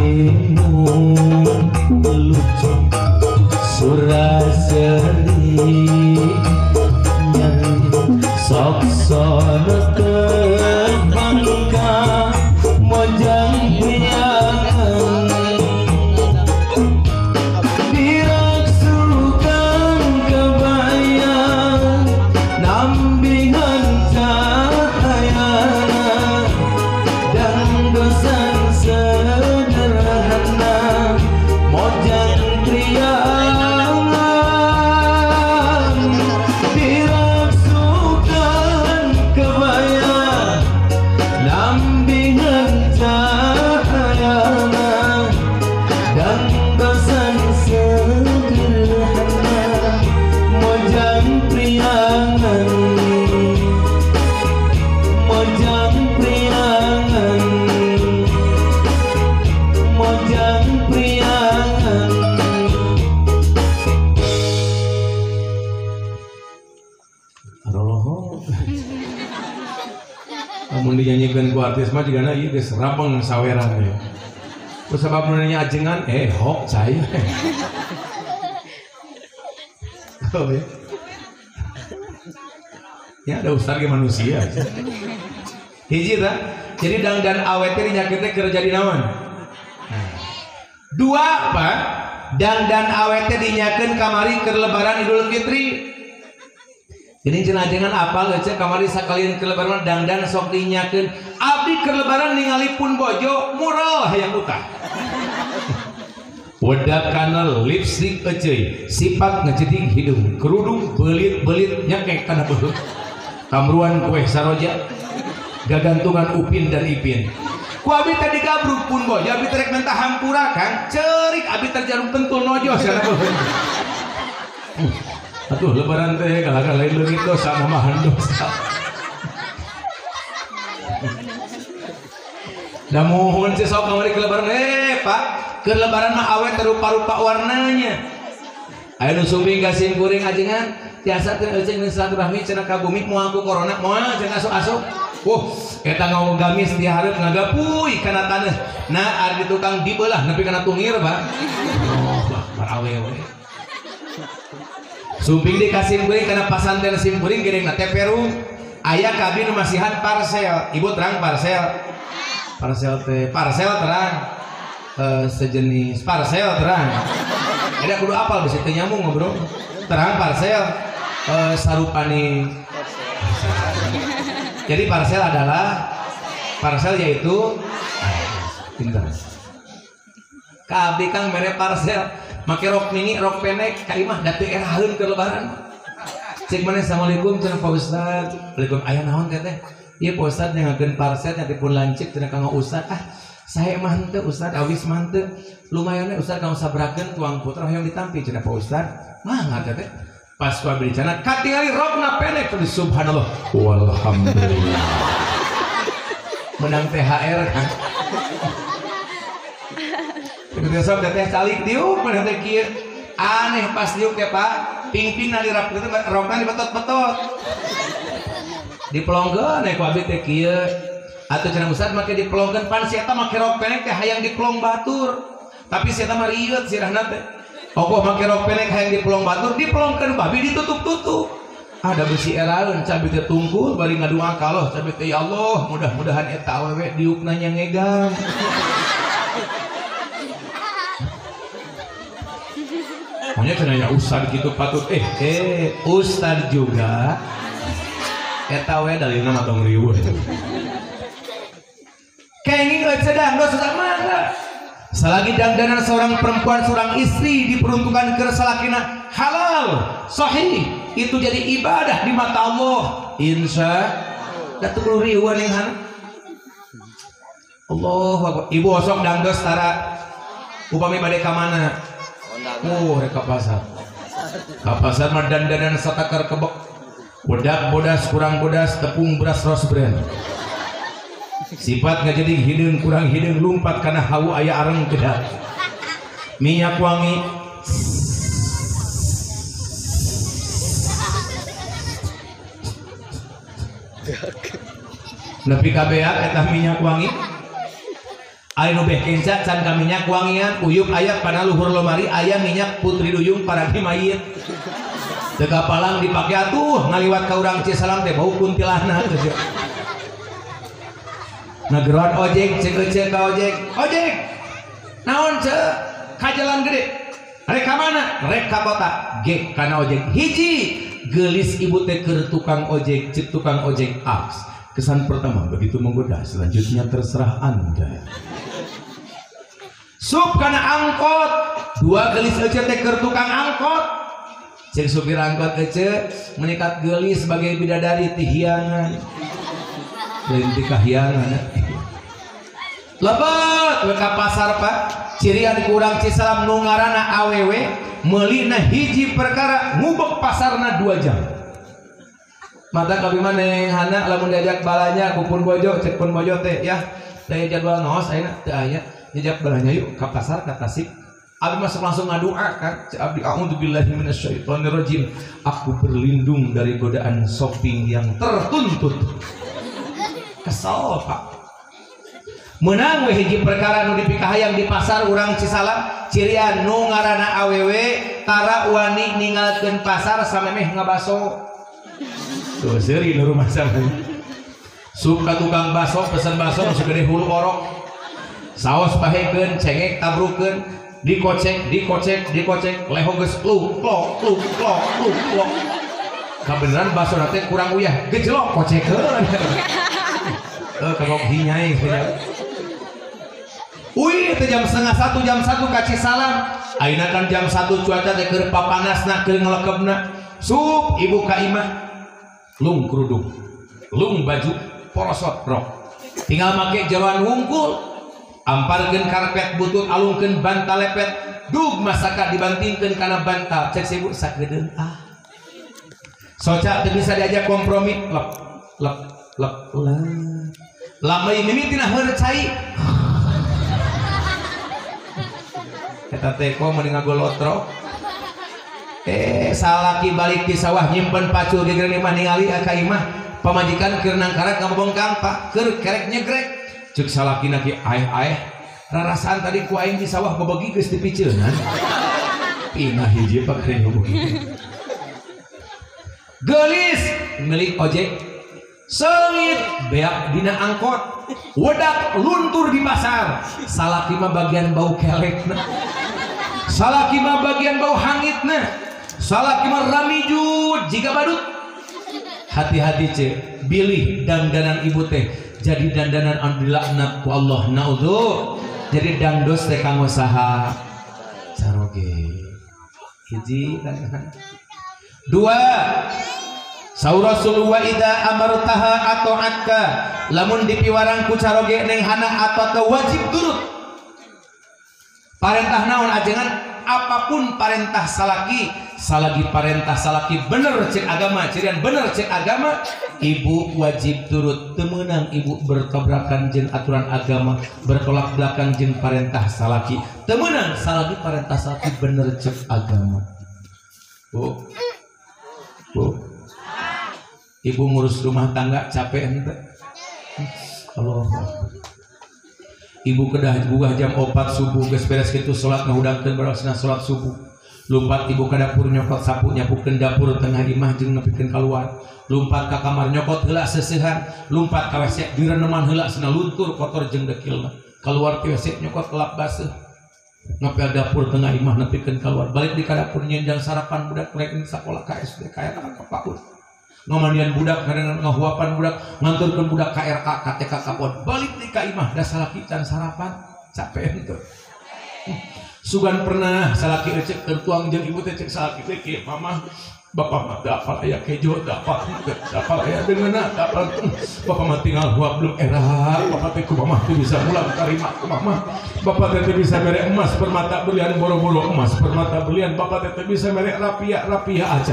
Hatimu lucu suraseri sok sono tebangka mojang priangan diraksukan kebaya nambihan cahaya dan dosan sederhana mojang priangan diraksukan kebaya nambihan cahaya dan dosan sederhana mojang priangan mojang priangan mojang priangan. Aroloho. Lamun dinyanyikan ku artis mah jigana ieu geus rabeng saweran ya. Ku sabab nu nanya ajengan hok cai. Oh ya. Ya ada ustad ge manusia. Hiji tah. Jadi dangdan awet teh dinyakeun teh keur jadi naon? Nah. Dua, Pak. Dangdan awet teh dinyakeun kamari keur lebaran Idul Fitri. Jadi cenah ajengan apal eueuh kamari sakalian keur lebaran dangdan sok dinyakeun. Abdi keur lebaran ningali pun bojo mural hayang utah. Wedak kana lipstik euceuy, sifat ngeceting hidung, kerudung belit-belit nyekek kana beuheung. Kamruan kue saroja, gagantungan Upin dan Ipin. Ku abi teh digabruk pun bojo, abi teh rek minta hampura Kang, ceurik abi teh jarum pentul nojo sana beuheung. Atuh lebaran teh kalahkan lain leungit dosa namahan dosa. Da muhun sih sok kamari ke lebaran Pak, ke lebaran mah awet rupa-rupa warnanya. Aya nu sumping ka sim kuring ajengan tiasa teh euceung jeung silaturahmi cenah ka bumi moal ku corona moal cenah asup-asup. Wuh, eta ngomong gamis di hareup ngagapuy kana taneuh. Nah, ari di tukang dibelah nepi kana tungir, Pak. Oh, bar awewe. Sumping di ka sim kuring kana pasanten sim kuring gerengna teh peru. Aya ka abdi nu masihan parsel. Ibu terang parsel. Parsel teh parsel terang. Sejenis parsel terang. Ada kudu apal bisa teu nyambung ngobrol. Terang parsel sarupani. Jadi parsel adalah parsel yaitu pinter. Ka abdi Kang mere parsel make rok mini, rok pendek ka imah da teu eraheun keur lebaran. Cek maneh assalamualaikum cenah Pak Ustad. Waalaikum aya naon teh teh? Ieu Pak Ustad nyangakeun parsel nya dipun lancip cenah kanggo Ustad. Ah, saya mah henteu Ustad, awis mah henteu. Lumayan we Ustad kanggo sabrakeun tuang putra hoyong ditampi cenah Pak Ustad. Mangga teh teh. Pas ku abdi cenah katingali rokna pendek tulis subhanallah walhamdulillah. Menang THR kan. Ketika sok teh calik diuk maneh teh kieu. Aneh pas diuk teh Pak, pingpingna dirapkeun rokna dibetot-betot. Dipelongkeun ku abdi teh kieu. Atuh cenah Ustad make dipelongkeun pan si eta make rok pendek teh hayang dipelong batur. Tapi si eta mah rieut sirahna teh. Ogoh make rok pendek hayang dipelong batur, dipelongkeun babi ditutup-tutup. Ada besi eraeun cabi teh tungkul bari ngadua ka Allah cabi teh ya Allah mudah-mudahan eta awewe diukna nya ngegang. Pokoknya cenah ya Ustad gitu patut Ustad juga eta we dalilna mah tong riweuh. Kenging euceun dangdos susah mangga. Selagi dangdanan seorang perempuan seorang istri diperuntukkan ke salakina halal sahih itu jadi ibadah di mata Allah. Insya da teu kudu riweuh ning hana. Allahu akbar. Ibu osok dangdos tara upami bade ka mana? Oh, rek ka pasar. Ka pasar mah dandanan satakar kebek. Bodak bodas kurang bodas tepung beras rose brand. Sifat ngajadi hideung kurang hideung lumpat kana hawu aya areng kedah. Minyak wangi nepi ka beak eta minyak wangi. Aya nu beh kenca can ka minyak wangian, uyup aya pana luhur lomari aya minyak putri duyung paragi mayit. Teu kapalang dipake atuh ngaliwat ka urang Cisalam teh bau kuntilanak geus. Ngageroan ojek ceuk ece ka ojek. Ojek. Naon ceuk? Ka jalan gede. Rek ka mana? Rek ka kota. Ge kana ojek. Hiji geulis ibu teh keur tukang ojek, ceuk tukang ojek aks. Kesan pertama begitu menggoda, selanjutnya terserah Anda. Sup kana angkot, dua geulis ece teh keur tukang angkot. Ceuk supir angkot ece menikat geulis sebagai bidadari ti hiangan. Lain ti kahiangan. Lebet we ka pasar Pak, cirian kurang Cisalam nu ngaranna awewe meulina hiji perkara ngubek pasarna 2 jam. Mata kami maneh hana lamun diajak balanya ku pun bojo, cek pun bojo teh ya teh jadwal noos ayeuna teu aya diajak balanya yuk ka pasar ka Tasik. Abi masuk langsung ngadua kan, cek abdi a'udzubillahi minasyaitonirrajim, aku berlindung dari godaan shopping yang tertuntut. Kesel Pak. Menang we hiji perkara nu dipikahayang di pasar urang Cisalam, cirian nu ngaranna awewe tara wani ninggalkeun pasar samemeh ngabaso. Tuh seuri nu rumah sama. Suka tukang baso pesen baso nu segede hulu orok. Saos pahekeun, cengek tabrukeun, dikocek, dikocek, dikocek, leho geus luk lok luk lok luk lok. Kabeneran baso teh kurang uyah, gejelok kocekeun. Kagok hinyai cenah. Uih teh jam 12:30 jam 1 ka Cisalam. Ayeuna kan jam 1 cuaca teh keur papanasna keur ngelekebna. Sup ibu ka imah. Lung kerudung, lung baju, porosot rok. Tinggal make jeroan wungkul, amparkeun karpet butut, alungkeun bantal lepet, dug masaka dibantingkeun kana bantal. Cek si ibu sakedeung ah. Soca teu bisa diajak kompromi, lep lep lep lep. Lamai mimitina heur cai. Eta teh komo mending ngagolotro. Salaki balik di sawah nyimpen pacul geger imah ningali ka imah pamajikan keur nangkarat ngabongkang Pak keur kerek nyegrek ceuk salakina ki aeh-aeh rarasaan tadi ku aing di sawah bebegi geus dipiceunan pinah hiji Pak keur ngobong geulis milik ojek seungit beak dina angkot wedak luntur di pasar salaki mah bagian bau kelekna salaki mah bagian bau hangitna salaki mah ramijud jika badut. Hati-hati ce, bilih dandanan ibu teh jadi dandanan anu dilaknat ku Allah naudzu. Jadi dangdos teh kanggo saha? Caroge. Hiji kan. Dua, saur Rasul wa idza amartaha ata'atka, lamun dipiwarang ku caroge neng hana atau wajib turut. Parentah naon ajengan apapun parentah salaki, salagi parentah salaki bener cek agama, cirian bener cek agama, ibu wajib turut. Temenang ibu bertabrakan jeung aturan agama, bertolak belakang jeung parentah salaki. Temenang salagi parentah salaki bener cek agama. Bu, bu, ibu ngurus rumah tangga capek henteu? Allah. Ibu kedah buah jam 4 subuh geus beres kitu salat ngahudangkeun barosna salat subuh. Lumpat ibu ka dapur nyokot sapu nyapukeun dapur tengah imah jeung nepikeun kaluar. Lumpat ka kamar nyokot heula seuseuhan, lumpat ka WC direneman heula cenah luntur kotor jeung dekilna. Kaluar ti WC nyokot lap baseuh. Ngapel dapur tengah imah nepikeun kaluar. Balik di ka dapur nyenjang sarapan budak rek sakola ka SD ka RK ka PAUD. Ngamandian budak, ngahuapan budak, nganturkeun budak ka RK, ka TK, ka PAUD. Balik di ka imah da salaki can sarapan, capek henteu. Sugan pernah salaki ecek keur tuang jeung ibu teh cek salaki teh kieu mama, bapak mah teu apal aya kejo, teu apal teu apal aya deungeunna, teu apal bapak mah tinggal huap belum era, bapak teh ku mama teu bisa mulang tarima ku mama. Bapak teh teu bisa mere emas permata berlian boro-boro emas permata berlian, bapak teh teu bisa mere rapia-rapia aja.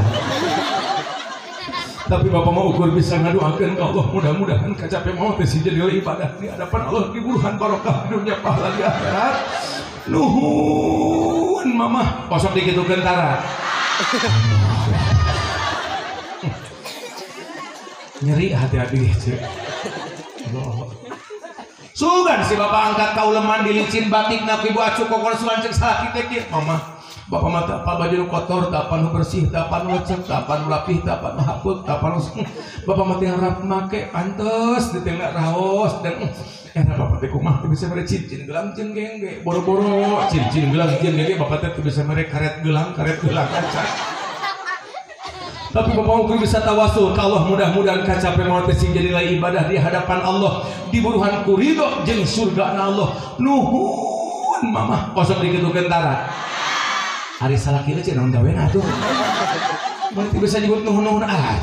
Tapi bapak mau ukur bisa ngadoakeun ka Allah, mudah-mudahan kacape maot teh jadi ibadah di hadapan Allah, dibuluhan barokah dunia pahala di akhirat. Nuhun mama, kosong dikitukeun tara. Nyeri hati abdi cek. Allah. Sugan si bapak angkat kauleman dilicin batik na ku ibu acuk kokor sugan cek salaki teh kieu mama. Bapak mah teu apal baju nu kotor, teu apal nu bersih, teu apal nu lecek, teu apal nu rapih, teu apal nu hapeuk, teu apal nu bapak mah teu rap make pantes ditengah raos dan era bapak teh kumaha teu bisa mere cincin gelang jeung gengge boro-boro cincin gelang jeung gengge bapak teh teu bisa mere karet gelang kaca. Tapi bapak mungkin bisa tawasul ke Allah, mudah-mudahan kacape mau teh sing jadi nilai ibadah di hadapan Allah, diburuhan ku ridho jeung surga na Allah. Nuhun mamah kosong dikitukeun tara. Ari salaki teh naon gawena atuh. Mun teu bisa nyebut nuhun-nuhun ah.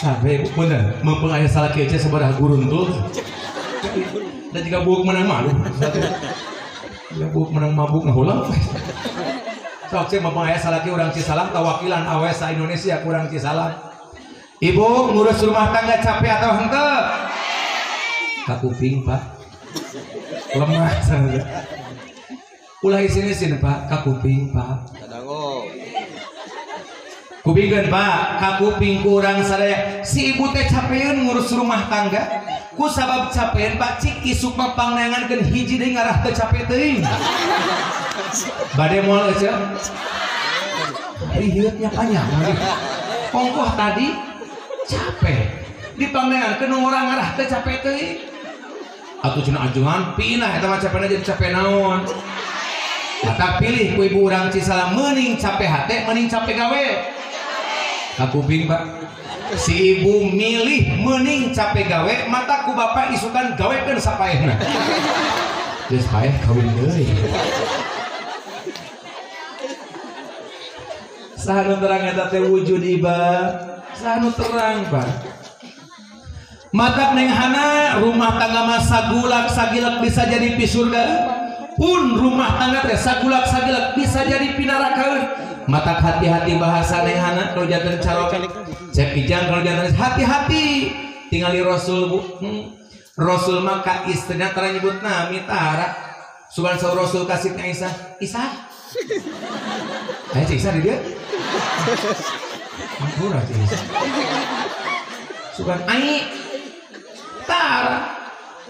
Sampai bener, mumpung aya salaki aja sabaraha guruntul. Dan jika buuk menang malu. Jika buuk menang mabuk ngahulang. Sok cek mumpung aya salaki urang Cisalam tawakilan awe sa Indonesia kurang Cisalam. Ibu ngurus rumah tangga capek atau henteu? Kakuping, Pak. Lemah sana. Ulah isin-isin, Pak, kakuping, Pak. Kupingkeun, Pak, kakuping kurang sadaya. Si ibu teh capeun ngurus rumah tangga. Ku sabab capeun, Pak, cik isuk mah pangneangankeun hiji deui ngarah teu capek teuing. Bade moal eueuh. Riheutnya panjang. Ongkoh tadi capek. Dipangneangankeun nu urang ngarah teu capek teuing. Atuh cenah ajengan pinah eta mah capekna jadi capek naon. Mata pilih ku ibu urang Cisalam meuning capek hate meuning capek gawe. Kakuping, Pak. Si ibu milih meuning capek gawe mata ku bapak isukan gawekeun sapaehna. Geus paeh kawin deui. Saha nu terang eta teh wujud iba. Saha nu terang, Pak. Matak neng hana rumah tangga mah sagulak sagilek bisa jadi pisurga pun rumah tangga teh sagulak sagilek bisa jadi pinarakaeun. Matak hati-hati bahasa neng hana kalau jantan carok cek ijang kalau jantan hati-hati tingali Rasul bu. Rasul mah ka istrina tara nyebut nami tara sugan saur Rasul ka Siti Aisyah Isah aya Cik Isah di dieu ampura Cik Isah sugan ai Tara.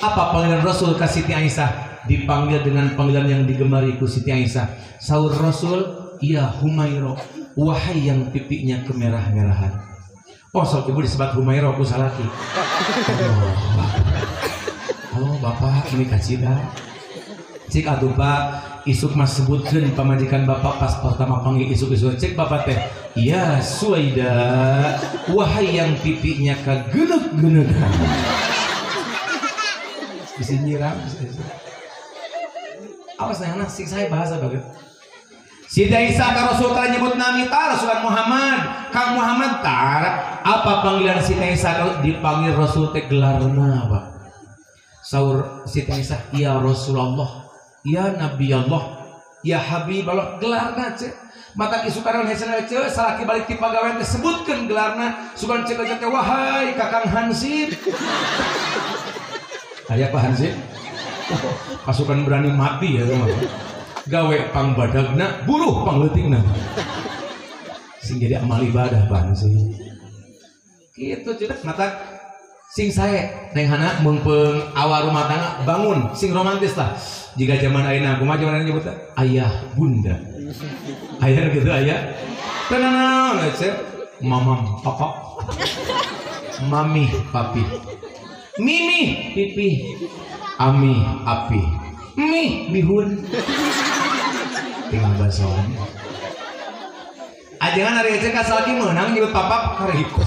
Apa panggilan Rasul ke Siti Aisyah? Dipanggil dengan panggilan yang digemari ku Siti Aisyah. Saur Rasul, ya Humairo, wahai yang pipinya kemerah-merahan. Oh, sok ibu disebut Humairo ku salaki. Oh, bapak ini kacida. Cik atuh Pak, isuk mas sebutkeun pamajikan bapak pas pertama panggil isuk-isuk cek bapak teh, ya Suwaida, wahai yang pipinya kageneuk-geneuk. Bisa nyiram. Awas nang sing saya bahasa bagus. Siti Aisyah ka Rasul tara nyebut nami tara Rasul Muhammad, Kang Muhammad tara. Apa panggilan Siti Aisyah kalau dipanggil Rasul teh gelarna apa? Saur Siti Aisyah, ya Rasulullah, ya Nabi Allah, ya Habib Allah, gelarna cek. Mata isukan hesena cek, salaki balik ti pagawean teh sebutkeun gelarna, sugan cek teh wahai Kakang Hansip. Aya Pak Hansip? Oh, pasukan berani mati ya teman. Gawe pang badagna, buruh pang leutikna. Sing jadi amal ibadah Pak Hansip. Kitu ceuk mata sing sae neng hana meungpeung awal rumah tangga bangun sing romantis lah. Jika zaman ayeuna kumaha zaman ayeuna nyebutna ayah bunda. Ayah gitu ayah. Teu nanaon cek mamam papa. Mami papi. Mimi pipi. Ami api. Mie bihun. Tinggal basoan. Ajengan ari ece ka salaki meunang nyebut papa kariko.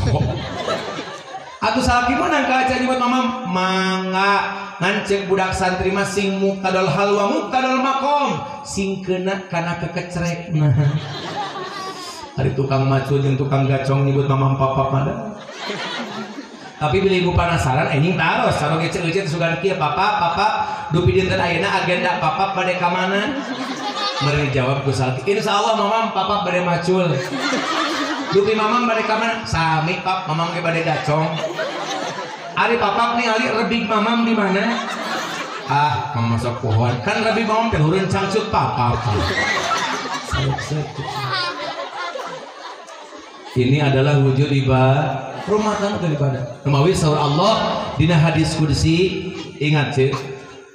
Atuh salaki meunang ka aca nyebut mama mangga. Ngan ceuk budak santri mah sing muktadal halwa muktadal makom sing kena kana kekecrekna. Ari tukang macul jeung tukang gacong nyebut mamam papa mah. Tapi bila ibu penasaran anjing taros sareng ece-ece sugan kieu papa papa dupi dinten ayeuna agenda papa bade ka mana? Meri jawab ku salaki insyaallah mamam papa bade macul. Dupi mamam bade ka mana? Sami pap mamam ge bade gacong. Ari papap nih ali rebig mamam di mana? Ah, mamam sok pohon. Kan rebig mamam teh heureun cangcut papa. Ini adalah wujud ibadah. Rumah tangga itu ibadah. Mawi saur Allah dina hadis qudsi, ingat sih.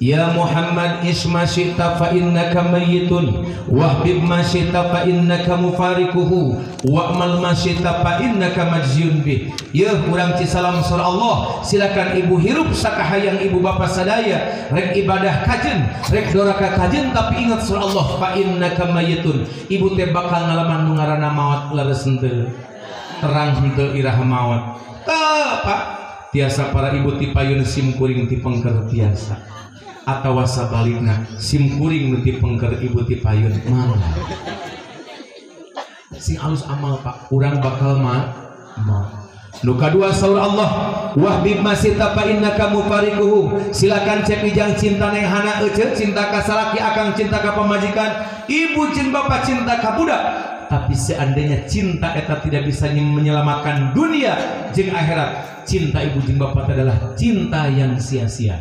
Ya Muhammad isma syi'ta fa innaka mayyitun wahbib ma syi'ta fa innaka mufarikuhu wa'mal ma syi'ta fa innaka majziyun bih. Ya urang Cisalam surah Allah, silakan ibu hirup sakahayang ibu bapa sadaya, rek ibadah kajen, rek doraka kajen, tapi ingat surah Allah fa innaka mayyitun. Ibu teh bakal ngalaman nu ngaranna maot leres henteu, terang henteu iraha maot. Teu Pak, tiasa para ibu ti payun sim kuring ti pengker tiasa. Atawa sabalikna sim kuring nu ti pengker ibu ti payun mangga. Sing alus amal Pak, urang bakal ma. Nu kadua saur Allah, wahbib masita fa innaka mufarikuhu. Silakan cek ijang cinta neng hana ece, cinta ka salaki akang, cinta ka pamajikan, ibu cinta bapak, cinta ka budak. Tapi seandainya cinta eta tidak bisa menyelamatkan dunia jeung akhirat, cinta ibu jeung bapak adalah cinta yang sia-sia.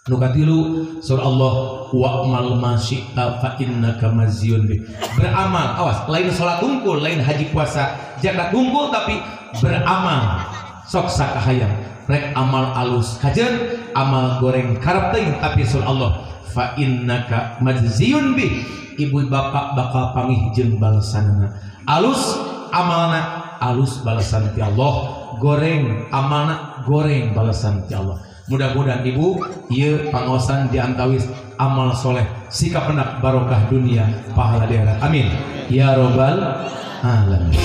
Nu katilu surah Allah wa'mal ma syi'ta fa innaka mazyun bih. Beramal, awas, lain salat tungkul, lain haji puasa, zakat tungkul, tapi beramal. Sok sakahayang, rek amal alus kajen, amal goreng karep teuing, tapi surah Allah fa innaka majziyun bih. Ibu bapak bakal pangih jeung balasanana. Alus amalna, alus balasan ti Allah, goreng amalna, goreng balasan ti Allah. Mudah-mudahan ibu ieu pangaosan diantawis amal soleh, sikap enak, barokah dunia, pahala di akhirat. Amin ya robbal alamin.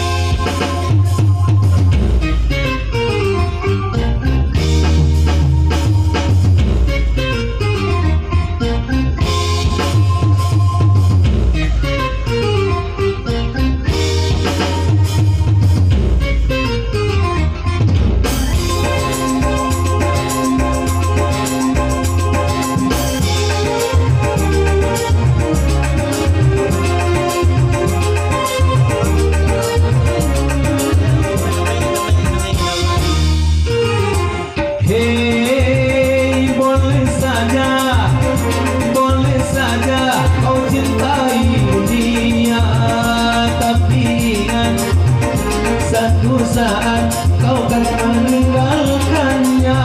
Saat kau kan meninggalkannya,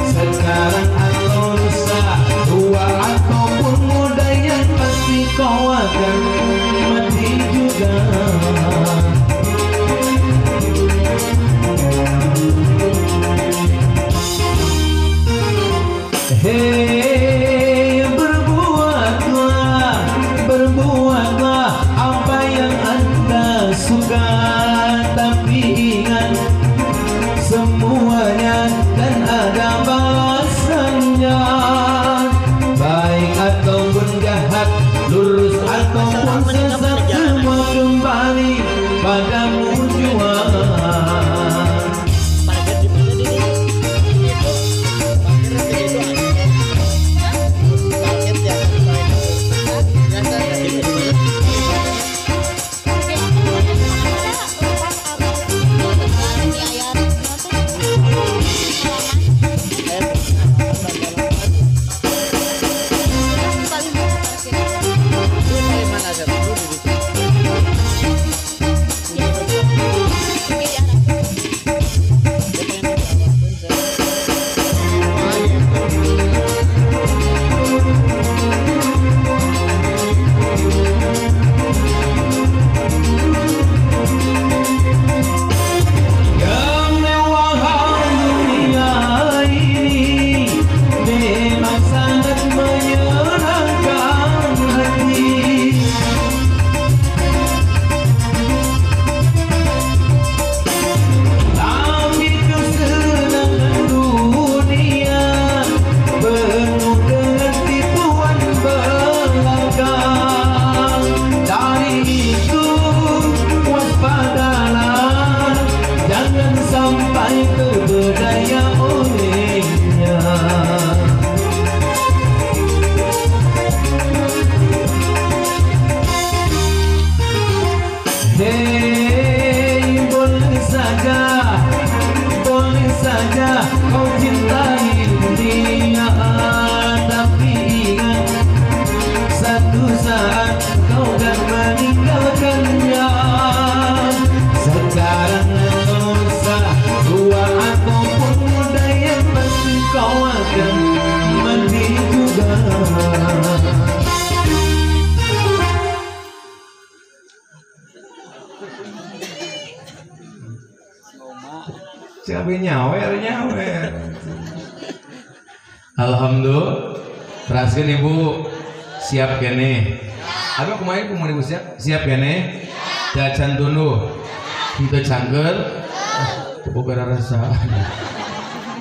sekarang atau lusa, tua ataupun muda, yang pasti kau akan mati juga. Hei, berbuatlah, berbuatlah apa yang Anda suka, tapi ingat semuanya dan ada balasannya. Baik ataupun jahat, lurus ataupun sesat, semua kembali padamu jua. Meninggalkannya sekarang atau lusa. Siapa nyawer nyawer. Alhamdulillah. Teraskeun ibu siap kene. Abah kumaha ibu mau ibu siap? Siap kene? Jajan tunduh. Henteu cangkeul. Teu boga rasa.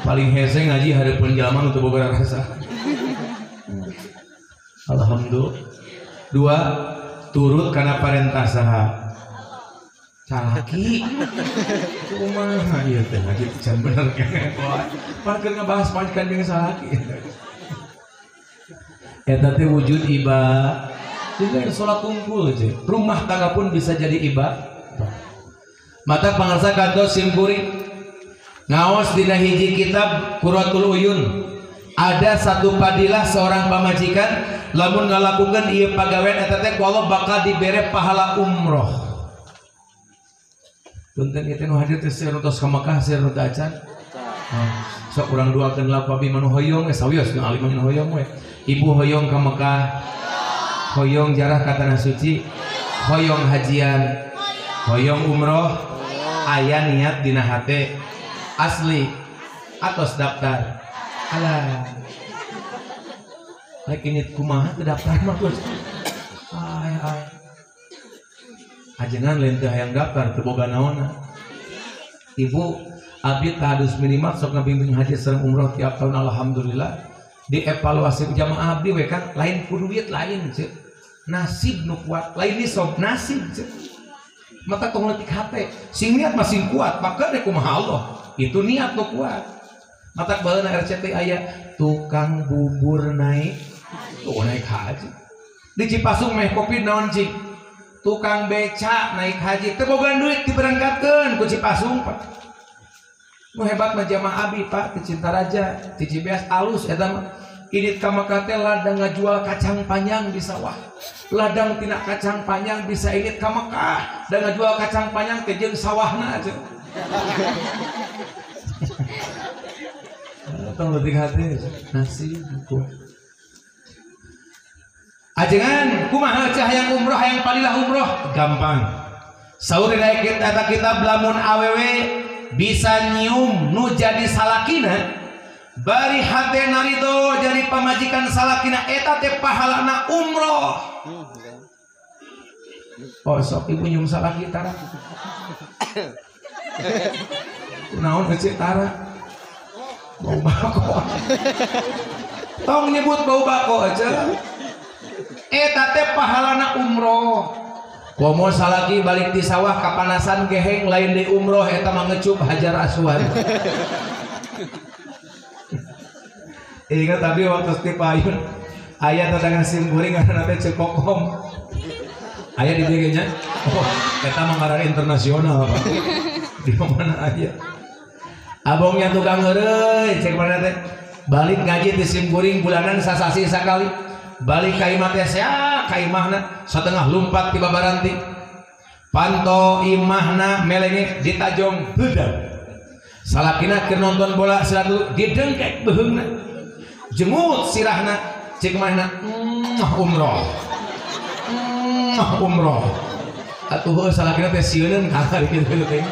Paling hese ngaji hareupeun jalma nu teu boga rasa. Alhamdulillah. Dua, turut kana parentah saha? Salaki. Kumaha ieu teh ngaji can bener kene. Pan keur ngabahas majikan jeung salaki. Eta teh wujud ibadah. Jadi salat tungkul aja. Rumah tangga pun bisa jadi ibadah. Mata pangarsa kantos simkuring ngaos dina hiji kitab Qurratul Uyun. Ada satu padilah seorang pamajikan lamun ngalakukeun ieu pagawean eta teh ku Allah bakal dibere pahala umroh. Punten ieu teh nu hadir teh seueur nu tos ka Mekah seueur nu teu acan. Sok urang doakeun lah papi manu hoyong sawios nu alim mah hoyong we. Ibu hoyong ka Mekah, hoyong jarah ka tanah suci, hoyong hajian, hoyong umroh, aya niat dina hate asli atos daftar. Alah. Rek ini kumaha teu daftar mah Gus. Ay ay. Ajengan lain teu hayang daftar teu boga naonna. Ibu abdi tahadus minimal sok ngabimbing haji sareng umroh tiap tahun alhamdulillah. Dievaluasi jamaah abdi we kan lain ku duit lain ceuk. Nasib nu kuat lain nisab nasib ceuk. Mata tong leutik hate sing niat mah sing kuat maka deh kumaha Allah. Itu niat nu kuat. Mata baheuna RCT aya tukang bubur naik tuh naik haji. Di Cipasung meh kopi naon cik? Tukang beca naik haji teu boga duit diberangkatkeun ku Cipasung Pak. Nu hebat mah jamaah abi Pak ti Cintaraja, ti Cibeas alus eta mah. Indit ka Mekah teh ladang ngajual kacang panjang di sawah. Ladang tina kacang panjang bisa indit ka Mekah dan ngajual kacang panjang teh jeung sawahna aja. Tong leutik hati nasi buku. Ajengan kumaha cah hayang umroh hayang palilah umroh gampang. Saur dina eta kitab lamun awewe bisa nyium nu jadi salakina bari hate narido jadi pamajikan salakina eta teh pahalana umroh. Oh sok ibu nyium salaki tara. Kunaon heueuh tara? Bau bako. Tong nyebut bau bako aja. Eta teh pahalana umroh. Komo salaki balik di sawah kapanasan geheng lain di umroh eta mah ngecup hajar aswad. Ingat tapi waktu di payun aya tatangan simkuring ngaranna teh Ceu Kokom. Aya di dieu nya. Oh, eta mah ngaran internasional Pak. Di mana aya. Abongnya tukang heureuy cek mana teh. Balik ngaji di simkuring bulanan sasasi sakali. Balik ka imah teh sia ka imahna satengah lumpat ti babaranti. Panto imahna melenge ditajong heudeung. Salakina keur nonton bola sila dulu didengkek beuheungna. Jengut sirahna cek manehna umroh. Umroh. Atuh heuh salakina teh sieuneun ka kitu teh.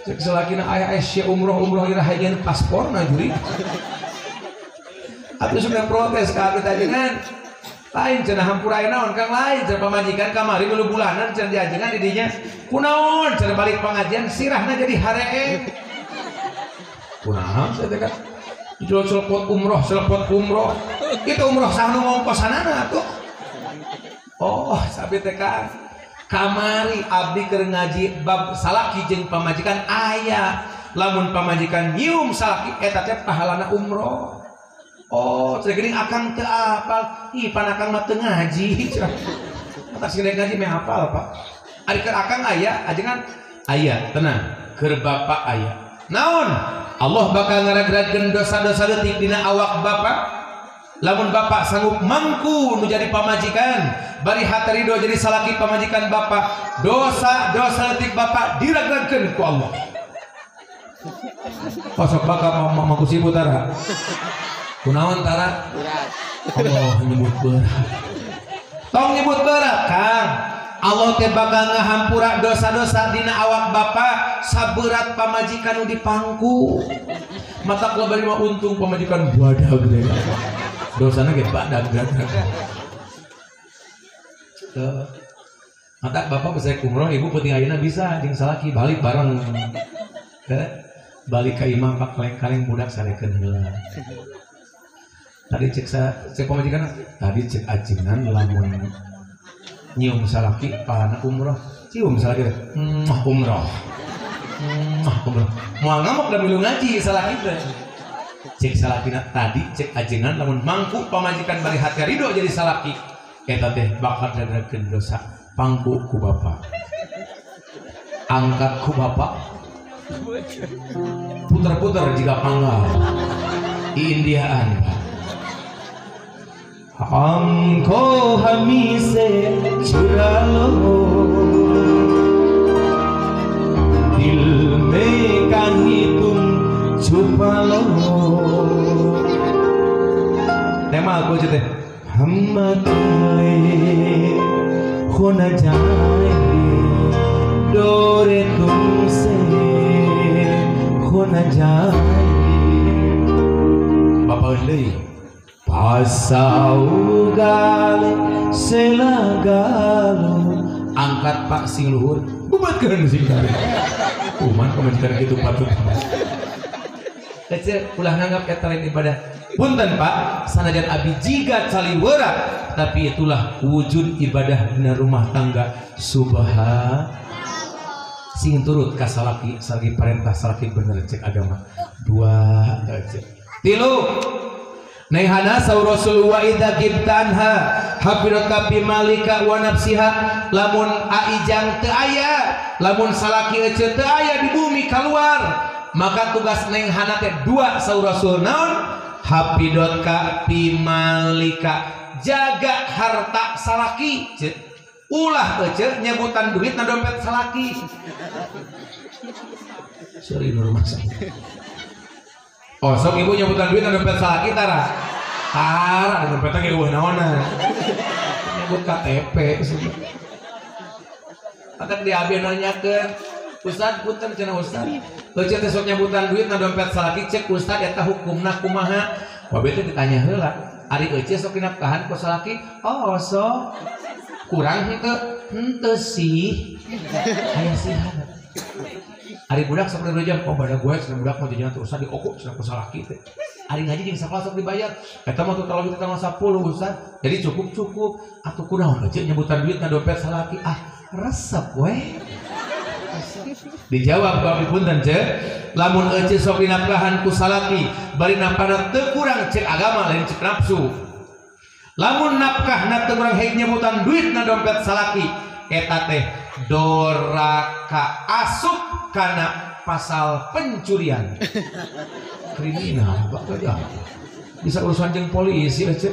Cek salakina aya aya sia umroh umroh ira hayang pasporna juri. Atuh sudah protes ka abdi tajengan. Lain cenah hampura naon Kang lain cenah pamajikan kamari milu bulanan cenah diajengan di dinya. Kunaon cenah balik pengajian sirahna jadi haree. Kunaon cenah teh kan. Dijual umroh, selepot umroh. Itu umroh sah nu ngongkosanana atuh. Oh, sabi teh Kang. Kamari abdi keur ngaji bab salaki jeung pamajikan aya. Lamun pamajikan nyium salaki eta teh pahalana umroh. Oh, cenah geuning akang teu apal. Ih, pan akang mah teu ngaji. Atas geuning ngaji meh apal, Pak. Ari keur akang aya, ajengan aya, tenang. Keur bapak aya. Naon? Allah bakal ngaragrageun dosa-dosa leutik dina awak bapak. Lamun bapak sanggup mangku nu jadi pamajikan, bari hate ridho jadi salaki pamajikan bapak, dosa-dosa leutik bapak diragrageun ku Allah. Kosok bakal mangku sibu tara. Kunaon tara? Allah nyebut berat. Tong nyebut berat, Kang. Allah teh bakal ngahampura dosa-dosa dina awak bapak saberat pamajikan nu dipangku. Mata kula bari mah untung pamajikan badag teh. Dosana ge badag. Mata bapak bisa umroh, ibu penting ayeuna bisa jeung salaki balik bareng. Balik ka imah pak kaleng-kaleng budak sarekeun heula. Tadi cek cek pamajikan, tadi cek ajengan lamun nyium salaki pahalana umroh, cium salaki umroh. Umroh. Moal ngamuk da milu ngaji salaki teh. Cek salakina tadi cek ajengan lamun mangku pamajikan bari hati ridho jadi salaki eta teh bakal dadakeun dosa pangku ku bapa. Angkat ku bapa. Putar-putar jika panggal di Indiaan. हमको हमी से चुरा लो दिल में कहीं तुम छुपा लो. Tema aku aja deh. हम अकेले खो न जाएंगे डोरे तुमसे खो न जाएंगे. Bapak deui pasau gale selagalo angkat pak sing luhur bubatkeun sing kare. Kuman pamajikan kitu patut. Kecil ulah nganggap eta lain ibadah. Punten pak, sanajan abi jiga caliwera, tapi itulah wujud ibadah dina rumah tangga. Subhan sing turut ka salaki, salaki perintah salaki bener cek agama. Dua cek. Tilu Nehana saur Rasul wa idza gibtanha hafirata bi malika wa nafsiha lamun aijang teu aya lamun salaki ece teu aya di bumi keluar maka tugas neng hana teh dua saur Rasul naon hafidotka bi malika jaga harta salaki ulah ece nyebutan duit na dompet salaki. Sorry rumah saya. Oh, sok ibu nyebutan duit na dompet salaki tara. Tara dompetna ge eueuh naonan. Nyebut KTP. Atak di abi nanyakeun, Ustad punten cenah Ustad. Ece teh sok nyebutan duit na dompet salaki cek Ustad eta hukumna kumaha? Babe teh ditanya heula. Ari ece sok dinafkahan ku salaki? Oh, sok. Kurang henteu? Henteu sih. Aya sih. Ari budak sok jam, oh pada gue cenah budak mah jajan teh usah diokok cenah ku salaki teh. Ari ngaji jeung sakola sok dibayar. Eta mah total kita tanggal 10 Ustaz. Jadi cukup-cukup atuh kunaon ece nyebutan duit na dompet salaki. Ah, resep we. Dijawab ku abdi punten cek. Lamun ece sok dinafkahan ku salaki, bari nafkahna teu kurang cek agama lain cek nafsu. Lamun nafkahna teu kurang heug nyebutan duit na dompet salaki, eta teh doraka asup karena pasal pencurian kriminal pak aja bisa urusan jeung polisi ece.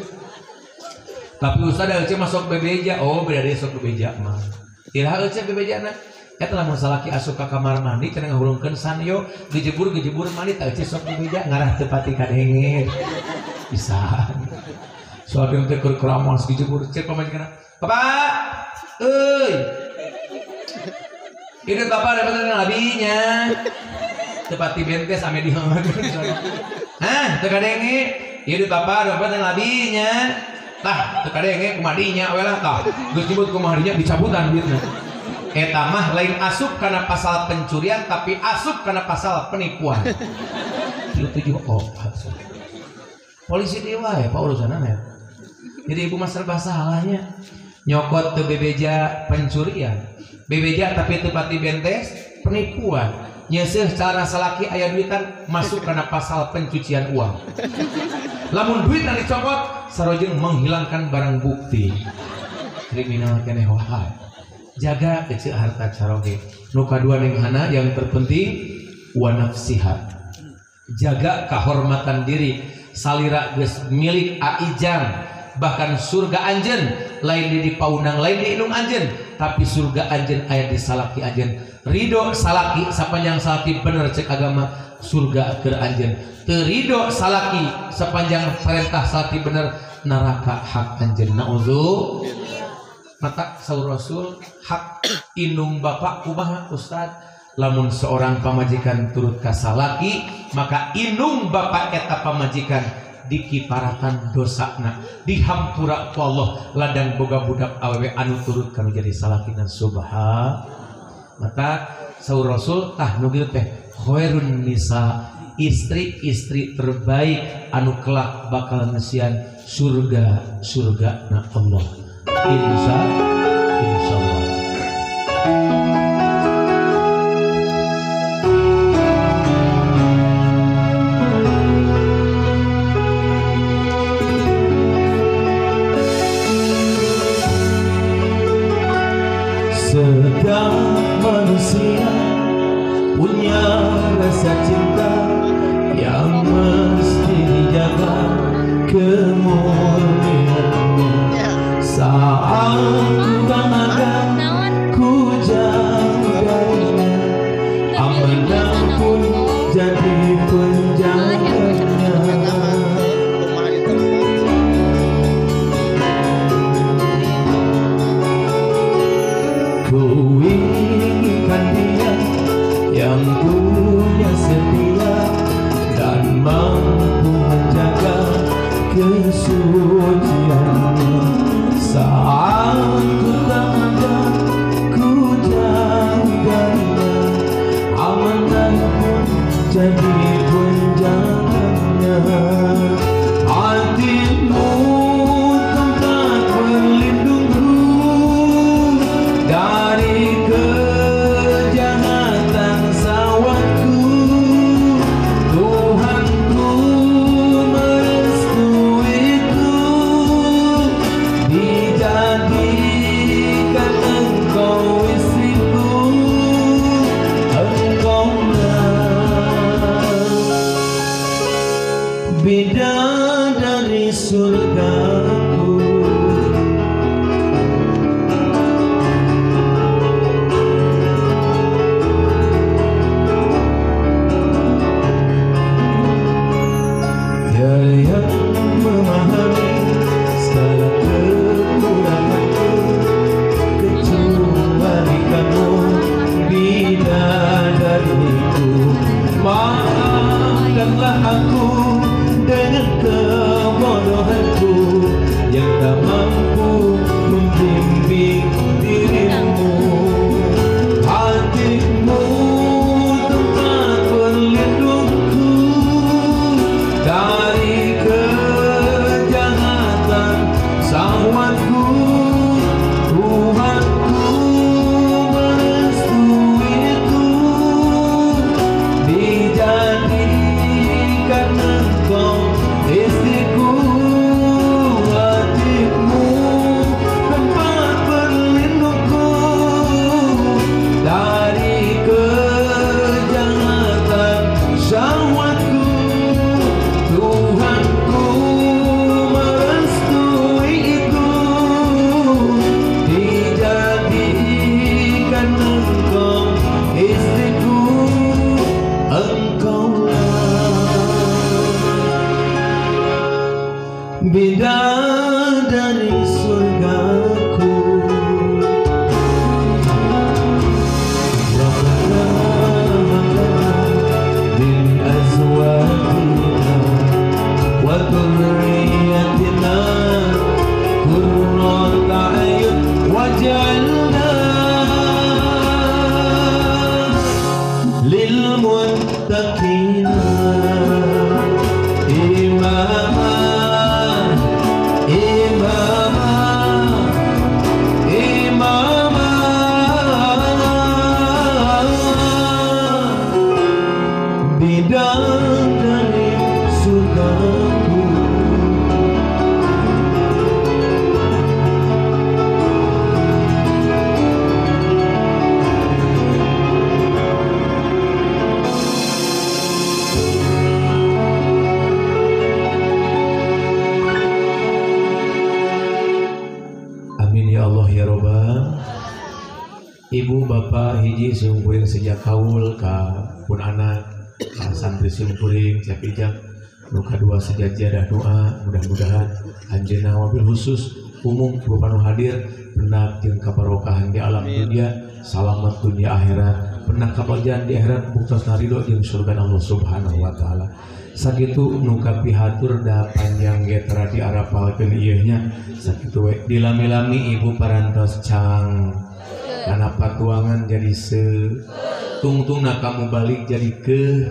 Tapi ustad ece masuk bebeja, oh beda deui sok bebeja mah iraha ece bebejana eta lamun salaki asup ka kamar mandi cenah ngahulungkeun sanyo gejebur-gejebur mandi tah ece sok bebeja ngarah teu pati kadenge bisa soal teh keur keramas gejebur cek pamajikanna bapak euy ini bapak dapat nabinya tepati bentes ame di hah teu kadenge ieu bapak dapat nabinya tah teu kadenge kumadinya we lah tah geus nyebut kumadinya dicabutan duitna eta mah lain asup kana pasal pencurian tapi asup kana pasal penipuan. 374 polisi dewa ya pak urusanna ya. Jadi ibu mah serba salahnya nyokot teu bebeja pencurian bebeja tapi tepati bentes penipuan nyeseh cara salaki aya duitan masuk karena pasal pencucian uang. Lamun duit yang dicopot sarojeng menghilangkan barang bukti kriminal keneh wae. Jaga kecil harta caroge. Nu kadua ning hana yang terpenting wa nafsiha jaga kehormatan diri salira geus milik aijang bahkan surga anjeun lain di paunang lain di indung anjeun tapi surga anjeun aya di salaki anjeun. Ridho salaki sepanjang salaki bener cek agama surga keur anjeun. Teu ridho salaki sepanjang perintah salaki bener neraka hak anjeun. Nauzu. Mata saur Rasul hak indung bapak kumaha Ustad? Lamun seorang pamajikan turut ka salaki maka indung bapak eta pamajikan dikiparatan dosana, dihampura ku Allah ladang boga budak awewe anu turut kanu jadi salakina. Subhan. Mata saur Rasul tah nu kitu teh khairun nisa, istri-istri terbaik anu kelak bakal ngesian surga surga na Allah. Insyaallah. Setiap manusia punya rasa cinta yang mesti dijaga kemurniannya. Saat ku tak ada, ku jauh darinya, amanah pun jadi penjaganya. Ku inginkan dia yang punya setia dan mampu menjaga kesuciannya. Saat ku tak ada, ku jauh darinya, amanah pun jadi penjaganya. Hatimu tempat berlindungku dari kejahatan sawatku. Tuhanku merestuiku, dijadikan engkau istriku. Engkaulah bidadari surgaku. Dia yang memahami segala kekuranganku, kecuali kamu bidadariku. Maafkanlah aku dengan kebodohanku yang tak mampu membimbing dirimu. Hatimu tempat berlindungku dari kejahatan syahwatku. Tuhanku merestuiku, dijadikan engkau istriku. Hatimu tempat berlindungku dari kejahatan syahwatku. Tuhanku merestuiku, dijadikan engkau istriku. Engkaulah bidadari surgaku. Rabbana hab lana min azwajina wa dhurriyyatina qurrata a'yun waj'alna lil muttaqina imama. Imama, imama, bidadari surgaku. Amin ya Allah ya Robbal. Ibu bapak hiji simkuring sejak kaul ka pun anak ka santri simkuring cak ijak nu kadua sejajadah doa mudah-mudahan anjeunna wabil khusus Umum bapak nu hadir pendak jeung kabarokahan di alam dunia, salamat dunia akhirat, pendak kabagjaan di akhirat buktosna ridho jeung surga Allah Subhanahu wa taala. Sakitu nu kapihatur da panjang ge tara diarapalkeun ieu nya. Sakitu we dilami-lami ibu parantos cang kana patuangan jadi se tungtungna kamu balik jadi ke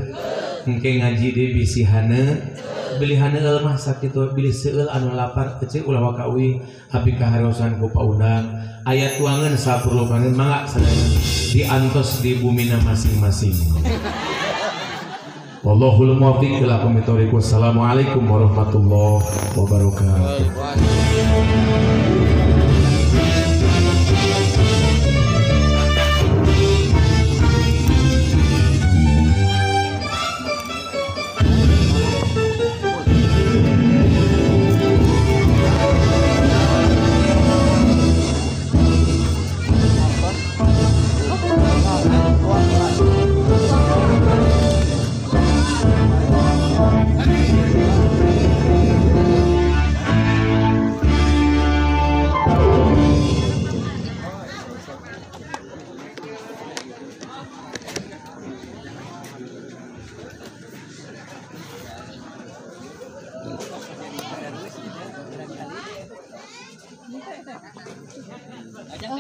engke ngaji deui bisi hane beli haneul mah sakitu bilih seueul anu lapar kecil ulah waka uih abdi kahareusan ku paundang aya tuangan saperlukaneun mangga sadaya diantos di bumina masing-masing. Wallahul muwaffiq ila aqwamit thoriq. Wassalamualaikum warahmatullahi wabarakatuh.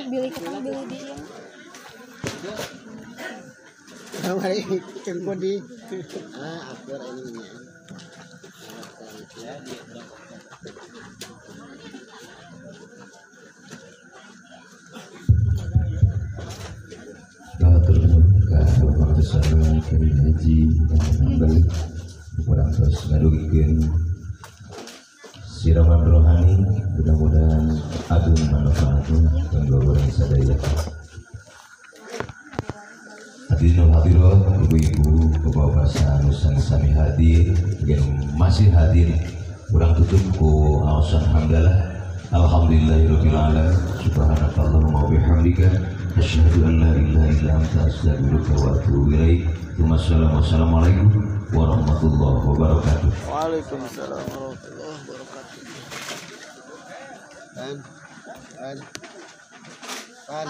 Di akur ini Haji kurang terus ngadugikeun siraman rohani, mudah-mudahan agung manfaatnya kanggo urang sadaya. Hadirin hadirat, ibu-ibu, bapak-bapak sami hadir, yang masih hadir, kurang tutup ku aosan hamdalah. Alhamdulillahirabbil alamin, subhanakallahumma wa bihamdika asyhadu an la ilaha illa anta astaghfiruka wa atubu ilaik. Wassalamualaikum warahmatullahi wabarakatuh. Waalaikumsalam warahmatullahi wabarakatuh. Dan dan pan.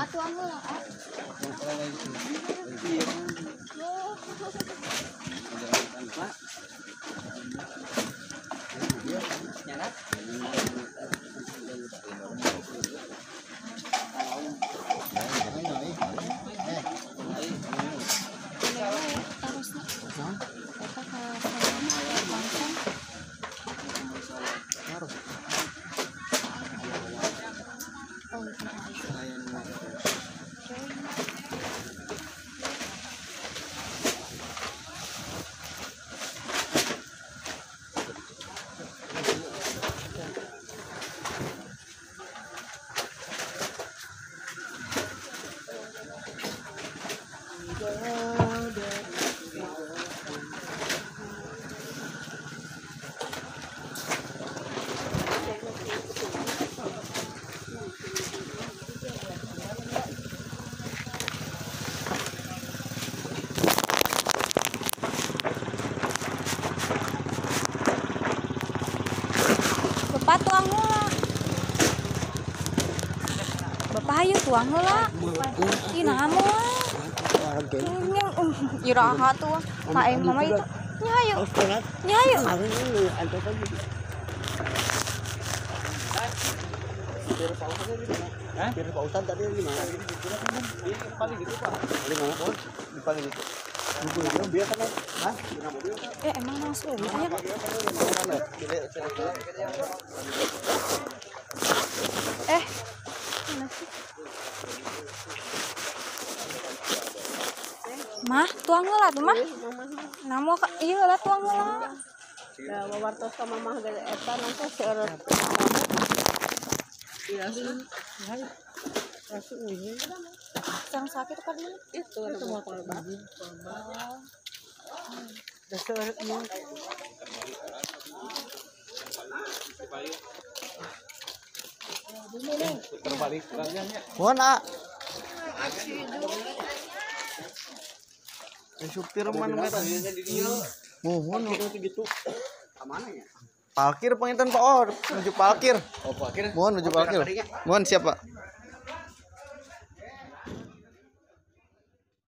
Bapak tuang heula. Bapak ayo tuang heula. Ih naha moal. Iraha tuh. Mae mama itu. Nya ayo. Nya ayo. Biar Pak Ustad tadi di mana? Di mana? Di paling itu. Emang langsung ya? Mana sih? Mah, tuang heula tuh mah. Namo ka ieu heula tuang heula. Da wawartos ka mamah ge eta nanti seueur. Iya. Yang sakit kan itu mau kolbak. Mohon ah. Supir mana merah? Mohon gitu. Kemana ya? Parkir panginten Pak. Oh, menuju parkir. Oh, parkir. Mohon menuju parkir. Mohon siap, Pak.